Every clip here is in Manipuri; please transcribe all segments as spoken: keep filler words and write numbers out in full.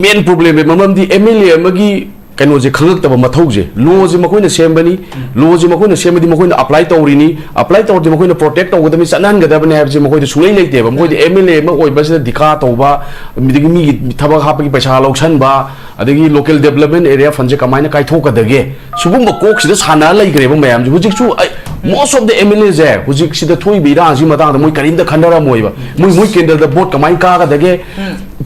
ꯃꯦꯟ ꯄ꯭ꯔꯣꯕ꯭ꯂꯦꯝ ꯃꯔꯝꯗꯤ ꯑꯦꯝ ꯑꯦꯜ ꯑꯦ ꯑꯃꯒꯤ ꯀꯩꯅꯣꯁꯦ ꯈꯪꯉꯛꯇꯕ ꯃꯊꯧꯁꯦ꯫ ꯂꯣꯁꯦ ꯃꯈꯣꯏꯅ ꯁꯦꯝꯕꯅꯤ, ꯂꯣꯁꯦ ꯃꯈꯣꯏꯅ ꯁꯦꯝꯃꯗꯤ ꯃꯈꯣꯏꯅ ꯑꯄ꯭ꯂꯥꯏ ꯇꯧꯔꯤꯅꯤ, ꯑꯄ꯭ꯂꯥꯏ ꯇꯧꯔꯗꯤ ꯃꯈꯣꯏꯅ ꯄ꯭ꯔꯣꯇꯦꯛ ꯇꯧꯒꯗꯕꯅꯤ, ꯆꯠꯅꯍꯟꯒꯗꯕꯅꯤ ꯍꯥꯏꯕꯁꯦ ꯃꯈꯣꯏꯗ ꯁꯨꯡꯂꯩ ꯂꯩꯇꯦꯕ꯫ ꯃꯈꯣꯏꯗꯤ ꯑꯦꯝ ꯑꯦꯜ ꯑꯦ ꯑꯃ ꯑꯣꯏꯕꯁꯤꯗ ꯙꯤꯀꯥ ꯇꯧꯕ, ꯑꯗꯒꯤ ꯃꯤꯒꯤ ꯊꯕꯛ ꯍꯥꯞꯄꯒꯤ ꯄꯩꯁꯥ ꯂꯧꯁꯟꯕ, ꯑꯗꯒꯤ ꯂꯣꯀꯦꯜ ꯗꯦꯕꯂꯞꯃꯦꯟ ꯑꯦꯔꯤꯌꯥ ꯐꯟꯁꯦ ꯀꯃꯥꯏꯅ ꯀꯥꯏꯊꯣꯛꯀꯗꯒꯦ, ꯁꯤꯒꯨꯝꯕ ꯀꯣꯛꯁꯤꯗ ꯁꯥꯟꯅ ꯂꯩꯈ꯭ꯔꯦꯕ ꯃꯌꯥꯝꯁꯦ꯫ ꯍꯧꯖꯤꯛꯁꯨ ꯑꯩ, most of the M L Aꯁꯦ ꯍꯧꯖꯤꯛꯁꯤꯗ ꯊꯣꯛꯏꯕ ꯏꯔꯥꯡꯁꯤ ꯃꯇꯥꯡꯗ ꯃꯣꯏ ꯀꯔꯤꯝꯇ ꯈꯟꯅꯔꯝꯃꯣꯏꯕ꯫ ꯃꯣꯏ, ꯃꯣꯏ ꯀꯦꯟꯗ꯭ꯔꯗ ꯚꯣꯠ ꯀꯃꯥꯏꯅ ꯀꯥꯒꯗꯒꯦ?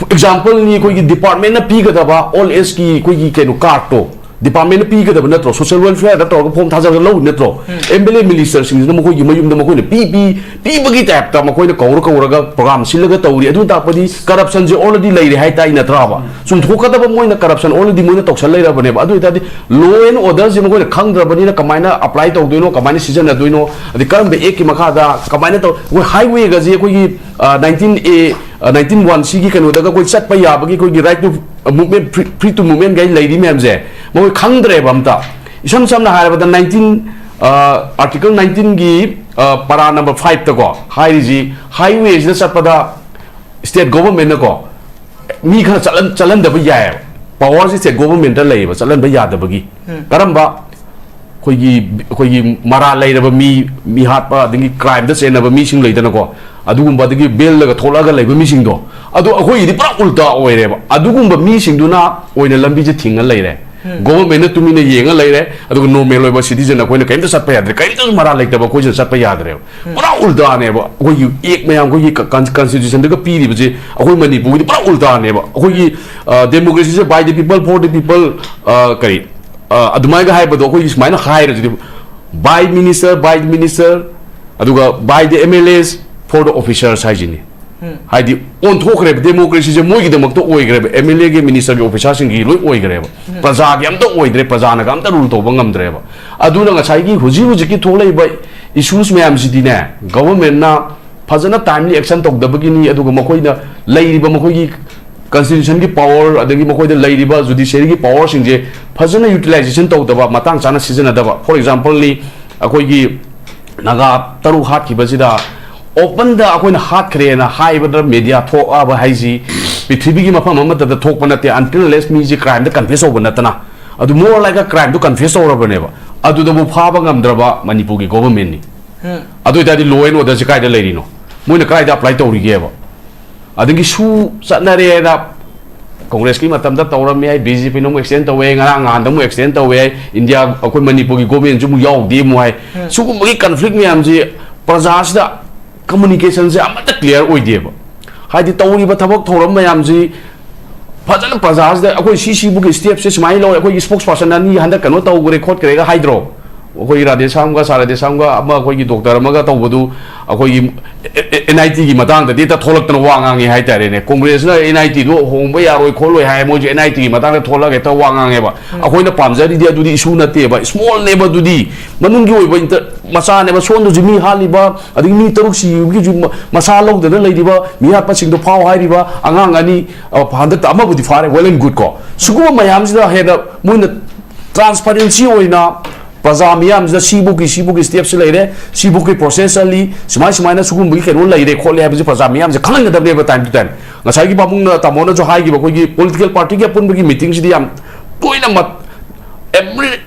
ꯑꯦꯛꯖꯥꯝꯄꯜꯅꯤ, ꯑꯩꯈꯣꯏꯒꯤ ꯗꯤꯄꯥꯔꯠꯃꯦꯟꯅ ꯄꯤꯒꯗꯕ ꯑꯣꯜ ꯑꯦꯖꯀꯤ ꯑꯩꯈꯣꯏꯒꯤ ꯀꯩꯅꯣ ꯀꯥꯔꯠꯇꯣ ꯗꯤꯄꯥꯔꯠꯃꯦꯟꯅ ꯄꯤꯒꯗꯕ ꯅꯠꯇ꯭ꯔꯣ? ꯁꯣꯁꯤꯌꯦꯜ ꯋꯦꯜꯐꯤꯌꯔꯗ ꯇꯧꯔꯒ ꯐꯣꯝ ꯊꯥꯖꯤꯜꯂꯒ ꯂꯧꯔꯤ ꯅꯠꯇ꯭ꯔꯣ? ꯑꯦꯝ ꯑꯦꯜ ꯑꯦ ꯃꯤꯅꯤꯁꯇꯔꯁꯤꯡꯁꯤꯅ ꯃꯈꯣꯏꯒꯤ ꯃꯌꯨꯝꯗ ꯃꯈꯣꯏꯅ ꯄꯤ, ꯄꯤ, ꯄꯤꯕꯒꯤ ꯇꯥꯏꯞꯇ ꯃꯈꯣꯏꯅ ꯀꯧꯔ ꯀꯧꯔꯒ ꯄ꯭ꯔꯣꯒ꯭ꯔꯥꯝ ꯁꯤꯜꯂꯒ ꯇꯧꯔꯤ꯫ ꯑꯗꯨ ꯇꯥꯛꯄꯗꯤ ꯀꯔꯞꯁꯟꯁꯦ ꯑꯣꯜꯔꯦꯗꯤ ꯂꯩꯔꯦ ꯍꯥꯏ ꯇꯥꯏ ꯅꯠꯇ꯭ꯔꯥꯕ? ꯆꯨꯝꯊꯣꯛꯀꯗꯕ ꯃꯣꯏꯅ ꯀꯔꯞꯁꯟ ꯑꯣꯜꯔꯦꯗꯤ ꯃꯣꯏꯅ ꯇꯧꯁꯜ ꯂꯩꯔꯕꯅꯦꯕ꯫ ꯑꯗꯨ ꯑꯣꯏꯇꯥꯔꯗꯤ ꯂꯣ ꯑꯦꯟ ꯑꯣꯔꯗꯔꯁꯦ ꯃꯈꯣꯏꯅ ꯈꯪꯗ꯭ꯔꯕꯅꯤꯅ ꯀꯃꯥꯏꯅ ꯑꯄ꯭ꯂꯥꯏ ꯇꯧꯗꯣꯏꯅꯣ, ꯀꯃꯥꯏꯅ ꯁꯤꯖꯤꯟꯅꯗꯣꯏꯅꯣ, ꯑꯗꯩ ꯀꯔꯝꯕ ꯑꯦꯛꯀꯤ ꯃꯈꯥꯗ ꯀꯃꯥꯏꯅ ꯇꯧ-, ꯑꯩꯈꯣꯏ ꯍꯥꯏꯋꯦꯒꯁꯦ ꯑꯩꯈꯣꯏꯒꯤ, ꯑ, ꯅꯥꯏꯟꯇꯤꯟ ꯑꯦ, ꯑ, ꯅꯥꯏꯟꯇꯤꯟ ꯋꯥꯟ ꯁꯤꯒꯤ ꯀꯩꯅꯣꯗꯒ ꯑꯩꯈꯣꯏ ꯆꯠꯄ ꯌꯥꯕꯒꯤ ꯑꯩꯈꯣꯏꯒꯤ right to movement, free, free to movement ꯒꯥꯏ ꯂꯩꯔꯤ ꯃꯌꯥꯝꯁꯦ ꯃꯈꯣꯏ ꯈꯪꯗ꯭ꯔꯦꯕ ꯑꯝꯇ꯫ ꯏꯁꯝ ꯁꯝꯅ ꯍꯥꯏꯔꯕꯗ ꯅꯥꯏꯟꯇꯤꯟ, ꯑ, ꯑꯥꯔꯇꯤꯀꯜ ꯅꯥꯏꯟꯇꯤꯟꯒꯤ, ꯑ, ꯄꯔꯥ ꯅꯝꯕꯔ ꯐꯥꯏꯚꯇꯀꯣ ꯍꯥꯏꯔꯤꯁꯤ, ꯍꯥꯏꯋꯦꯁꯤꯗ ꯆꯠꯄꯗ ꯁ꯭ꯇꯦꯠ ꯒꯣꯚꯔꯟꯃꯦꯟꯠꯅꯀꯣ ꯃꯤ ꯈꯔ ꯆꯠꯍꯟ-, ꯆꯠꯍꯟꯗꯕ ꯌꯥꯏꯑꯕ꯫ ꯄꯋꯥꯔꯁꯤ ꯁ꯭ꯇꯦꯠ ꯒꯣꯚꯔꯟꯃꯦꯟꯠꯇ ꯂꯩꯌꯦꯕ ꯆꯠꯍꯟꯕ ꯌꯥꯗꯕꯒꯤ꯫ ꯀꯔꯝꯕ? ꯑꯩꯈꯣꯏꯒꯤ, ꯑꯩꯈꯣꯏꯒꯤ ꯃꯔꯥꯜ ꯂꯩꯔꯕ ꯃꯤ, ꯃꯤ ꯍꯥꯠꯄ, ꯑꯗꯒꯤ ꯀ꯭ꯔꯥꯏꯝꯗ ꯆꯦꯟꯅꯕ ꯃꯤꯁꯤꯡ ꯂꯩꯗꯅꯀꯣ, ꯑꯗꯨꯒꯨꯝꯕ, ꯑꯗꯒꯤ ꯕꯦꯜꯂꯒ ꯊꯣꯛꯂꯛꯑꯒ ꯂꯩꯕ ꯃꯤꯁꯤꯡꯗꯣ, ꯑꯗꯣ ꯑꯩꯈꯣꯏꯒꯤꯗꯤ ꯄꯨꯔꯥ ꯎꯜꯇꯥ ꯑꯣꯏꯔꯦꯕ꯫ ꯑꯗꯨꯒꯨꯝꯕ ꯃꯤꯁꯤꯡꯗꯨꯅ ꯑꯣꯏꯅ ꯂꯝꯕꯤꯁꯦ ꯊꯤꯡꯉ ꯂꯩꯔꯦ꯫ ꯒꯣꯚꯔꯟꯃꯦꯟꯠꯅ ꯇꯨꯃꯤꯟꯅ ꯌꯦꯡꯉ ꯂꯩꯔꯦ, ꯑꯗꯨꯒ ꯅꯣꯔꯃꯦꯜ ꯑꯣꯏꯕ ꯁꯤꯇꯤꯖꯟ ꯑꯩꯈꯣꯏꯅ ꯀꯔꯤꯝꯇ ꯆꯠꯄ ꯌꯥꯗ꯭ꯔꯦ, ꯀꯔꯤꯝꯇꯁꯨ ꯃꯔꯥꯜ ꯂꯩꯇꯕ ꯑꯩꯈꯣꯏꯁꯤꯅ ꯆꯠꯄ ꯌꯥꯗ꯭ꯔꯦꯕ꯫ ꯄꯨꯔꯥ ꯎꯜꯇꯥꯅꯦꯕ꯫ ꯑꯩꯈꯣꯏꯒꯤ ꯑꯦꯛ ꯃꯌꯥꯝ, ꯑꯩꯈꯣꯏꯒꯤ ꯀꯟ-, ꯀꯟꯁꯇꯤꯇ꯭ꯌꯨꯁꯟꯗꯒ ꯄꯤꯔꯤꯕꯁꯦ ꯑꯩꯈꯣꯏ ꯃꯅꯤꯄꯨꯔꯒꯤꯗꯤ ꯄꯨꯔꯥ ꯎꯜꯇꯥꯅꯦꯕ꯫ ꯑꯩꯈꯣꯏꯒꯤ, ꯑ, democracy say by the people, for the people, ꯑ, ꯀꯔꯤ, ꯑ, ꯑꯗꯨꯃꯥꯏꯅ ꯍꯥꯏꯕꯗꯣ ꯑꯩꯈꯣꯏꯒꯤ ꯁꯨꯃꯥꯏꯅ ꯍꯥꯏꯔꯁꯤꯗꯤ, by minister, by the minister, ꯑꯗꯨꯒ by the M L As, for the officers ꯍꯥꯏꯁꯤꯅꯤ꯫ ꯍꯥꯏꯗꯤ ꯑꯣꯟꯊꯣꯛꯈ꯭ꯔꯦꯕ, ꯗꯦꯃꯣꯀ꯭ꯔꯦꯁꯤꯁꯦ ꯃꯣꯏꯒꯤꯗꯃꯛꯇ ꯑꯣꯏꯈ꯭ꯔꯦꯕ, ꯑꯦꯝ ꯑꯦꯜ ꯑꯦꯒꯤ, ꯃꯤꯅꯤꯁꯇꯔꯒꯤ, ꯑꯣꯐꯤꯁꯥꯔꯁꯤꯡꯒꯤ ꯂꯣꯏ ꯑꯣꯏꯈ꯭ꯔꯦꯕ꯫ ꯄ꯭ꯔꯖꯥꯒꯤ ꯑꯝꯇ ꯑꯣꯏꯗ꯭ꯔꯦ, ꯄ꯭ꯔꯖꯥꯅꯒ ꯑꯝꯇ ꯔꯨꯜ ꯇꯧꯕ ꯉꯝꯗ꯭ꯔꯦꯕ꯫ ꯑꯗꯨꯅ ꯉꯁꯥꯏꯒꯤ ꯍꯧꯖꯤꯛ ꯍꯧꯖꯤꯛꯀꯤ ꯊꯣꯛꯂꯛꯏꯕ ꯏꯁꯨꯁ ꯃꯌꯥꯝꯁꯤꯗꯤꯅꯦ, ꯒꯚꯔꯟꯃꯦꯟꯠꯅ ꯐꯖꯅ ꯇꯥꯏꯝꯂꯤ ꯑꯦꯛꯁꯟ ꯇꯧꯗꯕꯒꯤꯅꯤ꯫ ꯑꯗꯨꯒ ꯃꯈꯣꯏꯅ ꯂꯩꯔꯤꯕ ꯃꯈꯣꯏꯒꯤ ꯀꯟꯁꯇꯤꯇ꯭ꯌꯨꯁꯟꯒꯤ ꯄꯋꯥꯔ, ꯑꯗꯒꯤ ꯃꯈꯣꯏꯗ ꯂꯩꯔꯤꯕ ꯖꯨꯗꯤꯁꯤꯌꯔꯤꯒꯤ ꯄꯋꯥꯔꯁꯤꯡꯁꯦ ꯐꯖꯅ ꯌꯨꯇꯤꯂꯥꯏꯖꯦꯁꯟ ꯇꯧꯗꯕ, ꯃꯇꯥꯡ ꯆꯥꯅ ꯁꯤꯖꯤꯟꯅꯗꯕ꯫ ꯐꯣꯔ ꯑꯦꯛꯖꯥꯝꯄꯜꯅꯤ, ꯑꯩꯈꯣꯏꯒꯤ ꯅꯥꯒꯥ ꯇꯔꯨꯛ ꯍꯥꯠꯈꯤꯕꯁꯤꯗ ꯑꯣꯄꯟꯗ ꯑꯩꯈꯣꯏꯅ ꯍꯥꯠꯈ꯭ꯔꯦꯅ ꯍꯥꯏꯕꯗ ꯃꯦꯗꯤꯌꯥ ꯊꯣꯛꯑꯕ ꯍꯥꯏꯁꯤ ꯄ꯭ꯔꯤꯊꯤꯕꯤꯒꯤ ꯃꯐꯝ ꯑꯃꯠꯇꯗ ꯊꯣꯛꯄ ꯅꯠꯇꯦ, until unless ꯃꯤꯁꯤ crimeꯗ confess ꯇꯧꯕ ꯅꯠꯇꯅ꯫ ꯑꯗꯨ more like a crimeꯗꯨ confess ꯇꯧꯔꯕꯅꯦꯕ, ꯑꯗꯨꯗꯕꯨ ꯐꯥꯕ ꯉꯝꯗ꯭ꯔꯕ ꯃꯅꯤꯄꯨꯔꯒꯤ governmentꯅꯤ꯫ ꯑꯗꯨ ꯑꯣꯏꯇꯥꯔꯗꯤ law and orderꯁꯦ ꯀꯥꯏꯗ ꯂꯩꯔꯤꯅꯣ? ꯃꯣꯏꯅ ꯀꯥꯏꯗ apply ꯇꯧꯔꯤꯒꯦꯕ? ꯑꯗꯒꯤ ꯁꯨ ꯆꯠꯅꯔꯦꯅ ꯀꯣꯡꯒ꯭ꯔꯦꯁꯀꯤ ꯃꯇꯝꯗ ꯇꯧꯔꯝꯃꯦ ꯍꯥꯏ, ꯕꯤ ꯖꯦ ꯄꯤꯅ ꯑꯃꯨꯛ extend ꯇꯧꯋꯦ, ꯉꯔꯥꯡ ꯅꯍꯥꯟꯗ ꯑꯃꯨꯛ extend ꯇꯧꯋꯦ ꯍꯥꯏ, ꯏꯟꯗꯤꯌꯥ, ꯑꯩꯈꯣꯏ ꯃꯅꯤꯄꯨꯔꯒꯤ governmentꯁꯨ ꯑꯃꯨꯛ ꯌꯥꯎꯗꯦ ꯑꯃꯨꯛ ꯍꯥꯏ꯫ ꯁꯤꯒꯨꯝꯕꯒꯤ conflict ꯃꯌꯥꯝꯁꯤ ꯄ꯭ꯔꯖꯥꯁꯤꯗ communicationꯁꯦ ꯑꯃꯠꯇ clear ꯑꯣꯏꯗꯦꯕ꯫ ꯍꯥꯏꯗꯤ ꯇꯧꯔꯤꯕ ꯊꯕꯛ ꯊꯧꯔꯝ ꯃꯌꯥꯝꯁꯤ ꯐꯖꯅ ꯄ꯭ꯔꯖꯥꯁꯤꯗ ꯑꯩꯈꯣꯏ ꯁꯤ ꯁꯤꯕꯨꯒꯤ stepꯁꯦ ꯁꯨꯃꯥꯏꯅ ꯂꯧꯔꯦ, ꯑꯩꯈꯣꯏꯒꯤ spokesperson ꯑꯅꯤ ꯍꯟꯗꯛ ꯀꯩꯅꯣ ꯇꯧꯈ꯭ꯔꯦ ꯈꯣꯠꯈ꯭ꯔꯦꯒ ꯍꯥꯏꯗ꯭ꯔꯣ? ꯑꯩꯈꯣꯏꯒꯤ ꯔꯥꯙꯦꯁ꯭ꯌꯥꯝꯒ ꯁꯥꯔ ꯔꯥꯙꯦꯁ꯭ꯌꯥꯝꯒ ꯑꯃ ꯑꯩꯈꯣꯏꯒꯤ doctor ꯑꯃꯒ ꯇꯧꯕꯗꯨ, ꯑꯩꯈꯣꯏꯒꯤ ꯑꯦꯟ ꯑꯥꯏ ꯇꯤꯒꯤ ꯃꯇꯥꯡꯗꯗꯤ ꯍꯦꯛꯇ ꯊꯣꯛꯂꯛꯇꯅ ꯋꯥ ꯉꯥꯡꯉꯤ ꯍꯥꯏꯇꯥꯔꯦꯅꯦ꯫ ꯀꯣꯡꯒ꯭ꯔꯦꯁꯅ ꯑꯦꯟ ꯑꯥꯏ ꯇꯤꯗꯨ ꯍꯣꯡꯕ ꯌꯥꯔꯣꯏ ꯈꯣꯠꯂꯣꯏ ꯍꯥꯏ, ꯃꯣꯏꯁꯨ ꯑꯦꯟ ꯑꯥꯏ ꯇꯤꯒꯤ ꯃꯇꯥꯡꯗ ꯊꯣꯛꯂꯛꯑꯒ ꯍꯦꯛꯇ ꯋꯥ ꯉꯥꯡꯉꯦꯕ꯫ ꯑꯩꯈꯣꯏꯅ ꯄꯥꯝꯖꯔꯤꯗꯤ ꯑꯗꯨꯗꯤ issue ꯅꯠꯇꯦꯕ, smallꯅꯦꯕ ꯑꯗꯨꯗꯤ, ꯃꯅꯨꯡꯒꯤ ꯑꯣꯏꯕ inter-, ꯃꯆꯥꯅꯦꯕ꯫ ꯁꯣꯝꯗꯁꯨ ꯃꯤ ꯍꯥꯠꯂꯤꯕ, ꯑꯗꯒꯤ ꯃꯤ ꯇꯔꯨꯛ ꯁꯤꯕꯒꯤꯁꯨ ꯃ-, ꯃꯁꯥ ꯂꯧꯗꯅ ꯂꯩꯔꯤꯕ, ꯃꯤꯍꯥꯠꯄꯁꯤꯡꯗꯣ ꯐꯥꯎ ꯍꯥꯏꯔꯤꯕ ꯑꯉꯥꯡ ꯑꯅꯤ, ꯑ, ꯍꯟꯗꯛꯇ ꯑꯃꯕꯨꯗꯤ ꯐꯥꯔꯦ, well and good ꯀꯣ꯫ ꯁꯤꯒꯨꯝꯕ ꯃꯌꯥꯝꯁꯤꯗ ꯍꯦꯟꯅ ꯃꯣꯏꯅ transparency ꯑꯣꯏꯅ ꯄ꯭ꯔꯖꯥ ꯃꯤꯌꯥꯝꯁꯤꯗ ꯁꯤꯕꯨꯛꯀꯤ, ꯁꯤꯕꯨꯛꯀꯤ stepꯁꯤ ꯂꯩꯔꯦ, ꯁꯤꯕꯨꯛꯀꯤ process ꯆꯠꯂꯤ, ꯁꯨꯃꯥꯏ ꯁꯨꯃꯥꯏꯅ ꯁꯤꯒꯨꯝꯕꯒꯤ ꯀꯩꯅꯣ ꯂꯩꯔꯦ ꯈꯣꯠꯂꯦ ꯍꯥꯏꯕꯁꯤ ꯄ꯭ꯔꯖꯥ ꯃꯤꯌꯥꯝꯁꯦ ꯈꯪꯍꯟꯒꯗꯕꯅꯦꯕ time to time꯫ ꯉꯁꯥꯏꯒꯤ ꯄꯥꯕꯨꯡꯅ, ꯇꯥꯃꯣꯅꯁꯨ ꯍꯥꯏꯈꯤꯕ ꯑꯩꯈꯣꯏꯒꯤ political partyꯒꯤ ꯑꯄꯨꯟꯕꯒꯤ meetingꯁꯤꯗꯤ ꯌꯥꯝ ꯇꯣꯏꯅ ꯃꯠ-, every,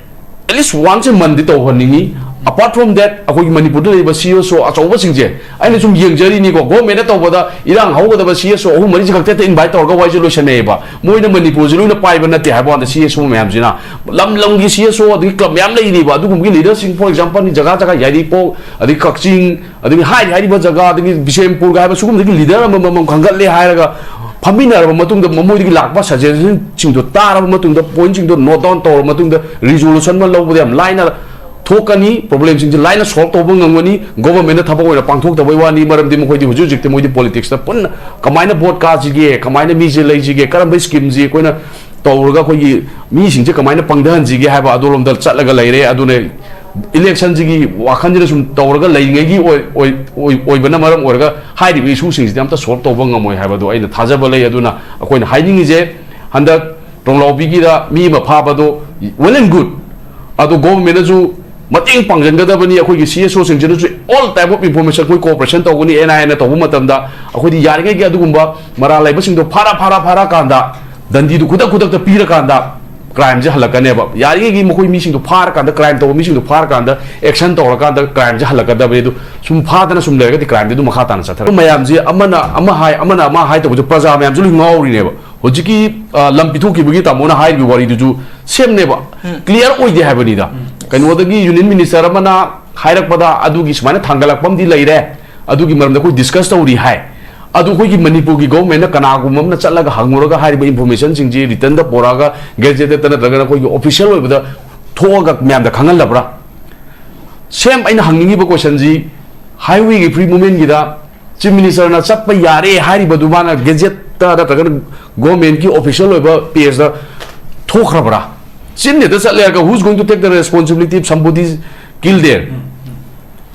at least once a monthꯗꯤ ꯇꯧꯍꯟꯅꯤꯡꯉꯤ꯫ Apart from that, ꯑꯩꯈꯣꯏꯒꯤ ꯃꯅꯤꯄꯨꯔꯗ ꯂꯩꯔꯤꯕ ꯁꯤ ꯑꯦꯁ ꯑꯣ ꯑꯆꯧꯕꯁꯤꯡꯁꯦ ꯑꯩꯅ ꯁꯨꯝ ꯌꯦꯡꯖꯔꯤꯅꯤꯀꯣ, governmentꯅ ꯇꯧꯕꯗ ꯏꯔꯥꯡ ꯍꯧꯒꯗꯕ ꯁꯤ ꯑꯦꯁ ꯑꯣ ꯑꯍꯨꯝ ꯃꯔꯤꯁꯤ ꯈꯛꯇ ꯍꯦꯛꯇ invite ꯇꯧꯔꯒ ꯋꯥꯔꯤꯁꯦ ꯂꯣꯏꯁꯟꯅꯩꯌꯦꯕ꯫ ꯃꯣꯏꯅ ꯃꯅꯤꯄꯨꯔꯁꯦ ꯂꯣꯏꯅ ꯄꯥꯏꯕ ꯅꯠꯇꯦ ꯍꯥꯏꯕ ꯋꯥꯅꯤꯗ, ꯁꯤ ꯑꯦꯁ ꯑꯣ ꯃꯌꯥꯝꯁꯤꯅ ꯂꯝ ꯂꯝꯒꯤ ꯁꯤ ꯑꯦꯁ ꯑꯣ ꯑꯗꯒꯤ club ꯃꯌꯥꯝ ꯂꯩꯔꯤꯕ, ꯑꯗꯨꯒꯨꯝꯕꯒꯤ leaderꯁꯤꯡ, for exampleꯅꯤ, ꯖꯒꯥ ꯖꯒꯥ ꯌꯥꯏꯔꯤꯄꯣꯛ, ꯑꯗꯒꯤ ꯀꯛꯆꯤꯡ, ꯑꯗꯒꯤ ꯍꯥꯏꯔꯤ ꯍꯥꯏꯔꯤꯕ ꯖꯒꯥ, ꯑꯗꯒꯤ ꯕꯤꯁꯦꯝꯄꯨꯔꯒ ꯍꯥꯏꯕ ꯁꯤꯒꯨꯝꯕꯗꯒꯤ leader ꯑꯃꯃꯝ ꯈꯟꯒꯠꯂꯦ ꯍꯥꯏꯔꯒ ꯐꯝꯃꯤꯟꯅꯔꯕ ꯃꯇꯨꯡꯗ, ꯃꯃꯣꯏꯗꯒꯤ ꯂꯥꯛꯄ suggestionꯁꯤꯡꯗꯣ ꯇꯥꯔꯕ ꯃꯇꯨꯡꯗ, pointꯁꯤꯡꯗꯣ note down ꯇꯧꯔꯕ ꯃꯇꯨꯡꯗ, resolution ꯑꯃ ꯂꯧꯕꯗ ꯌꯥꯝ ꯂꯥꯏꯅ ꯊꯣꯛꯀꯅꯤ, problemꯁꯤꯡꯁꯦ ꯂꯥꯏꯅ solve ꯇꯧꯕ ꯉꯝꯒꯅꯤ꯫ Governmentꯅ ꯊꯕꯛ ꯑꯣꯏꯅ ꯄꯥꯡꯊꯣꯛꯇꯕꯩ ꯋꯥꯅꯤ, ꯃꯔꯝꯗꯤ ꯃꯈꯣꯏꯗꯤ ꯍꯧꯖꯤꯛ ꯍꯧꯖꯤꯛꯇꯤ ꯃꯣꯏꯗꯤ politicsꯇ ꯄꯨꯟꯅ ꯀꯃꯥꯏꯅ vote ꯀꯥꯁꯤꯒꯦ, ꯀꯃꯥꯏꯅ ꯃꯤꯁꯦ ꯂꯩꯁꯤꯒꯦ, ꯀꯔꯝꯕ schemeꯁꯤ ꯑꯩꯈꯣꯏꯅ ꯇꯧꯔꯒ ꯑꯩꯈꯣꯏꯒꯤ ꯃꯤꯁꯤꯡꯁꯦ ꯀꯃꯥꯏꯅ ꯄꯪꯊꯍꯟꯁꯤꯒꯦ ꯍꯥꯏꯕ ꯑꯗꯨꯔꯣꯝꯗ ꯆꯠꯂꯒ ꯂꯩꯔꯦ꯫ ꯑꯗꯨꯅ electionꯁꯤꯒꯤ ꯋꯥꯈꯜꯁꯤꯗ ꯁꯨꯝ ꯇꯧꯔꯒ ꯂꯩꯔꯤꯉꯩꯒꯤ ꯑꯣꯏ-, ꯑꯣꯏ-, ꯑꯣꯏ-, ꯑꯣꯏꯕꯅ ꯃꯔꯝ ꯑꯣꯏꯔꯒ ꯍꯥꯏꯔꯤꯕ issueꯁꯤꯡꯁꯤꯗꯤ ꯑꯝꯇ solve ꯇꯧꯕ ꯉꯝꯃꯣꯏ ꯍꯥꯏꯕꯗꯣ ꯑꯩꯅ ꯊꯥꯖꯕ ꯂꯩ꯫ ꯑꯗꯨꯅ ꯑꯩꯈꯣꯏꯅ ꯍꯥꯏꯅꯤꯡꯉꯤꯁꯦ, ꯍꯟꯗꯛ ꯇꯣꯡꯂꯥꯎꯕꯤꯒꯤꯗ ꯃꯤ ꯑꯃ ꯐꯥꯕꯗꯣ well and good, ꯑꯗꯣ governmentꯅꯁꯨ ꯃꯇꯦꯡ ꯄꯥꯡꯁꯤꯟꯒꯗꯕꯅꯤ꯫ ꯑꯩꯈꯣꯏꯒꯤ C S O ꯁꯤꯡꯁꯤꯅꯁꯨ all type of information ꯑꯩꯈꯣꯏ cooperation ꯇꯧꯒꯅꯤ꯫ N I A ꯅ ꯇꯧꯕ ꯃꯇꯝꯗ ꯑꯩꯈꯣꯏꯗꯤ ꯌꯥꯔꯤꯉꯩꯒꯤ ꯑꯗꯨꯒꯨꯝꯕ ꯃꯔꯥꯜ ꯂꯩꯕꯁꯤꯡꯗꯣ ꯐꯥꯔ ꯐꯥꯔ ꯐꯥꯔꯀꯥꯟꯗ ꯗꯟꯗꯤꯗꯨ ꯈꯨꯗꯛ ꯈꯨꯗꯛꯇ ꯄꯤꯔꯀꯥꯟꯗ crime ꯁꯦ ꯍꯜꯂꯛꯀꯅꯦꯕ꯫ ꯌꯥꯔꯤꯉꯩꯒꯤ ꯃꯈꯣꯏ ꯃꯤꯁꯤꯡꯗꯣ ꯐꯥꯔꯀꯥꯟꯗ, crime ꯇꯧꯕ ꯃꯤꯁꯤꯡꯗꯣ ꯐꯥꯔꯀꯥꯟꯗ action ꯇꯧꯔꯀꯥꯟꯗ crime ꯁꯦ ꯍꯜꯂꯛꯀꯗꯕꯅꯤ꯫ ꯑꯗꯨ ꯁꯨꯝ ꯐꯥꯗꯅ ꯁꯨꯝ ꯂꯩꯔꯒꯗꯤ crime ꯗꯤ ꯑꯗꯨꯝ ꯃꯈꯥ ꯇꯥꯅ ꯆꯠꯊꯔꯛꯀꯅꯤ꯫ ꯃꯌꯥꯝꯁꯦ ꯑꯃꯅ ꯑꯃ ꯍꯥꯏ, ꯑꯃꯅ ꯑꯃ ꯍꯥꯏ ꯇꯧꯕꯁꯦ ꯄ꯭ꯔꯖꯥ ꯃꯌꯥꯝꯁꯨ ꯂꯣꯏ ꯉꯥꯎꯔꯤꯅꯦꯕ꯫ ꯍꯧꯖꯤꯛꯀꯤ, ꯑ, ꯂꯝ ꯄꯤꯊꯣꯛꯈꯤꯕꯒꯤ ꯇꯥꯃꯣꯅ ꯍꯥꯏꯔꯤꯕ ꯋꯥꯔꯤꯗꯨꯁꯨ same ꯅꯦꯕ꯫ Clear ꯑꯣꯏꯗꯦ ꯍꯥꯏꯕꯅꯤꯗ꯫ ꯀꯩꯅꯣꯗꯒꯤ Union Minister ꯑꯃꯅ ꯍꯥꯏꯔꯛꯄꯗ ꯑꯗꯨꯒꯤ ꯁꯨꯃꯥꯏꯅ ꯊꯥꯡꯒꯠꯂꯛꯄ ꯑꯃꯗꯤ ꯂꯩꯔꯦ, ꯑꯗꯨꯒꯤ ꯃꯔꯝꯗ ꯑꯩꯈꯣꯏ discuss ꯇꯧꯔꯤ ꯍꯥꯏ꯫ ꯑꯗꯨ ꯑꯩꯈꯣꯏꯒꯤ ꯃꯅꯤꯄꯨꯔꯒꯤ government ꯅ ꯀꯅꯥꯒꯨꯝꯕ ꯑꯃꯅ ꯆꯠꯂꯒ ꯍꯪꯉꯨꯔꯒ ꯍꯥꯏꯔꯤꯕ information ꯁꯤꯡꯁꯤ written ꯗ ꯄꯨꯔꯛꯑꯒ, gazette ꯇ ꯅꯠꯇ꯭ꯔꯒꯅ ꯑꯩꯈꯣꯏꯒꯤ official ꯑꯣꯏꯕꯗ ꯊꯣꯛꯑꯒ ꯃꯌꯥꯝꯗ ꯈꯪꯍꯜꯂꯕ꯭ꯔꯥ? Same ꯑꯩꯅ ꯍꯪꯅꯤꯡꯉꯤꯕ question ꯁꯤ, highway ꯒꯤ free movement ꯒꯤꯗ Chief Minister ꯅ ꯆꯠꯄ ꯌꯥꯔꯦ ꯍꯥꯏꯔꯤꯕꯗꯨ ꯃꯥꯅ gazette ꯇ ꯅꯠꯇ꯭ꯔꯒꯅ government ꯀꯤ official ꯑꯣꯏꯕ page ꯇ ꯊꯣꯛꯈ꯭ꯔꯕ꯭ꯔꯥ? ꯆꯤꯟ ꯈꯛꯇ ꯆꯠꯂꯦ ꯍꯥꯏꯔꯒ, who is going to take the responsibility if somebody is killed there?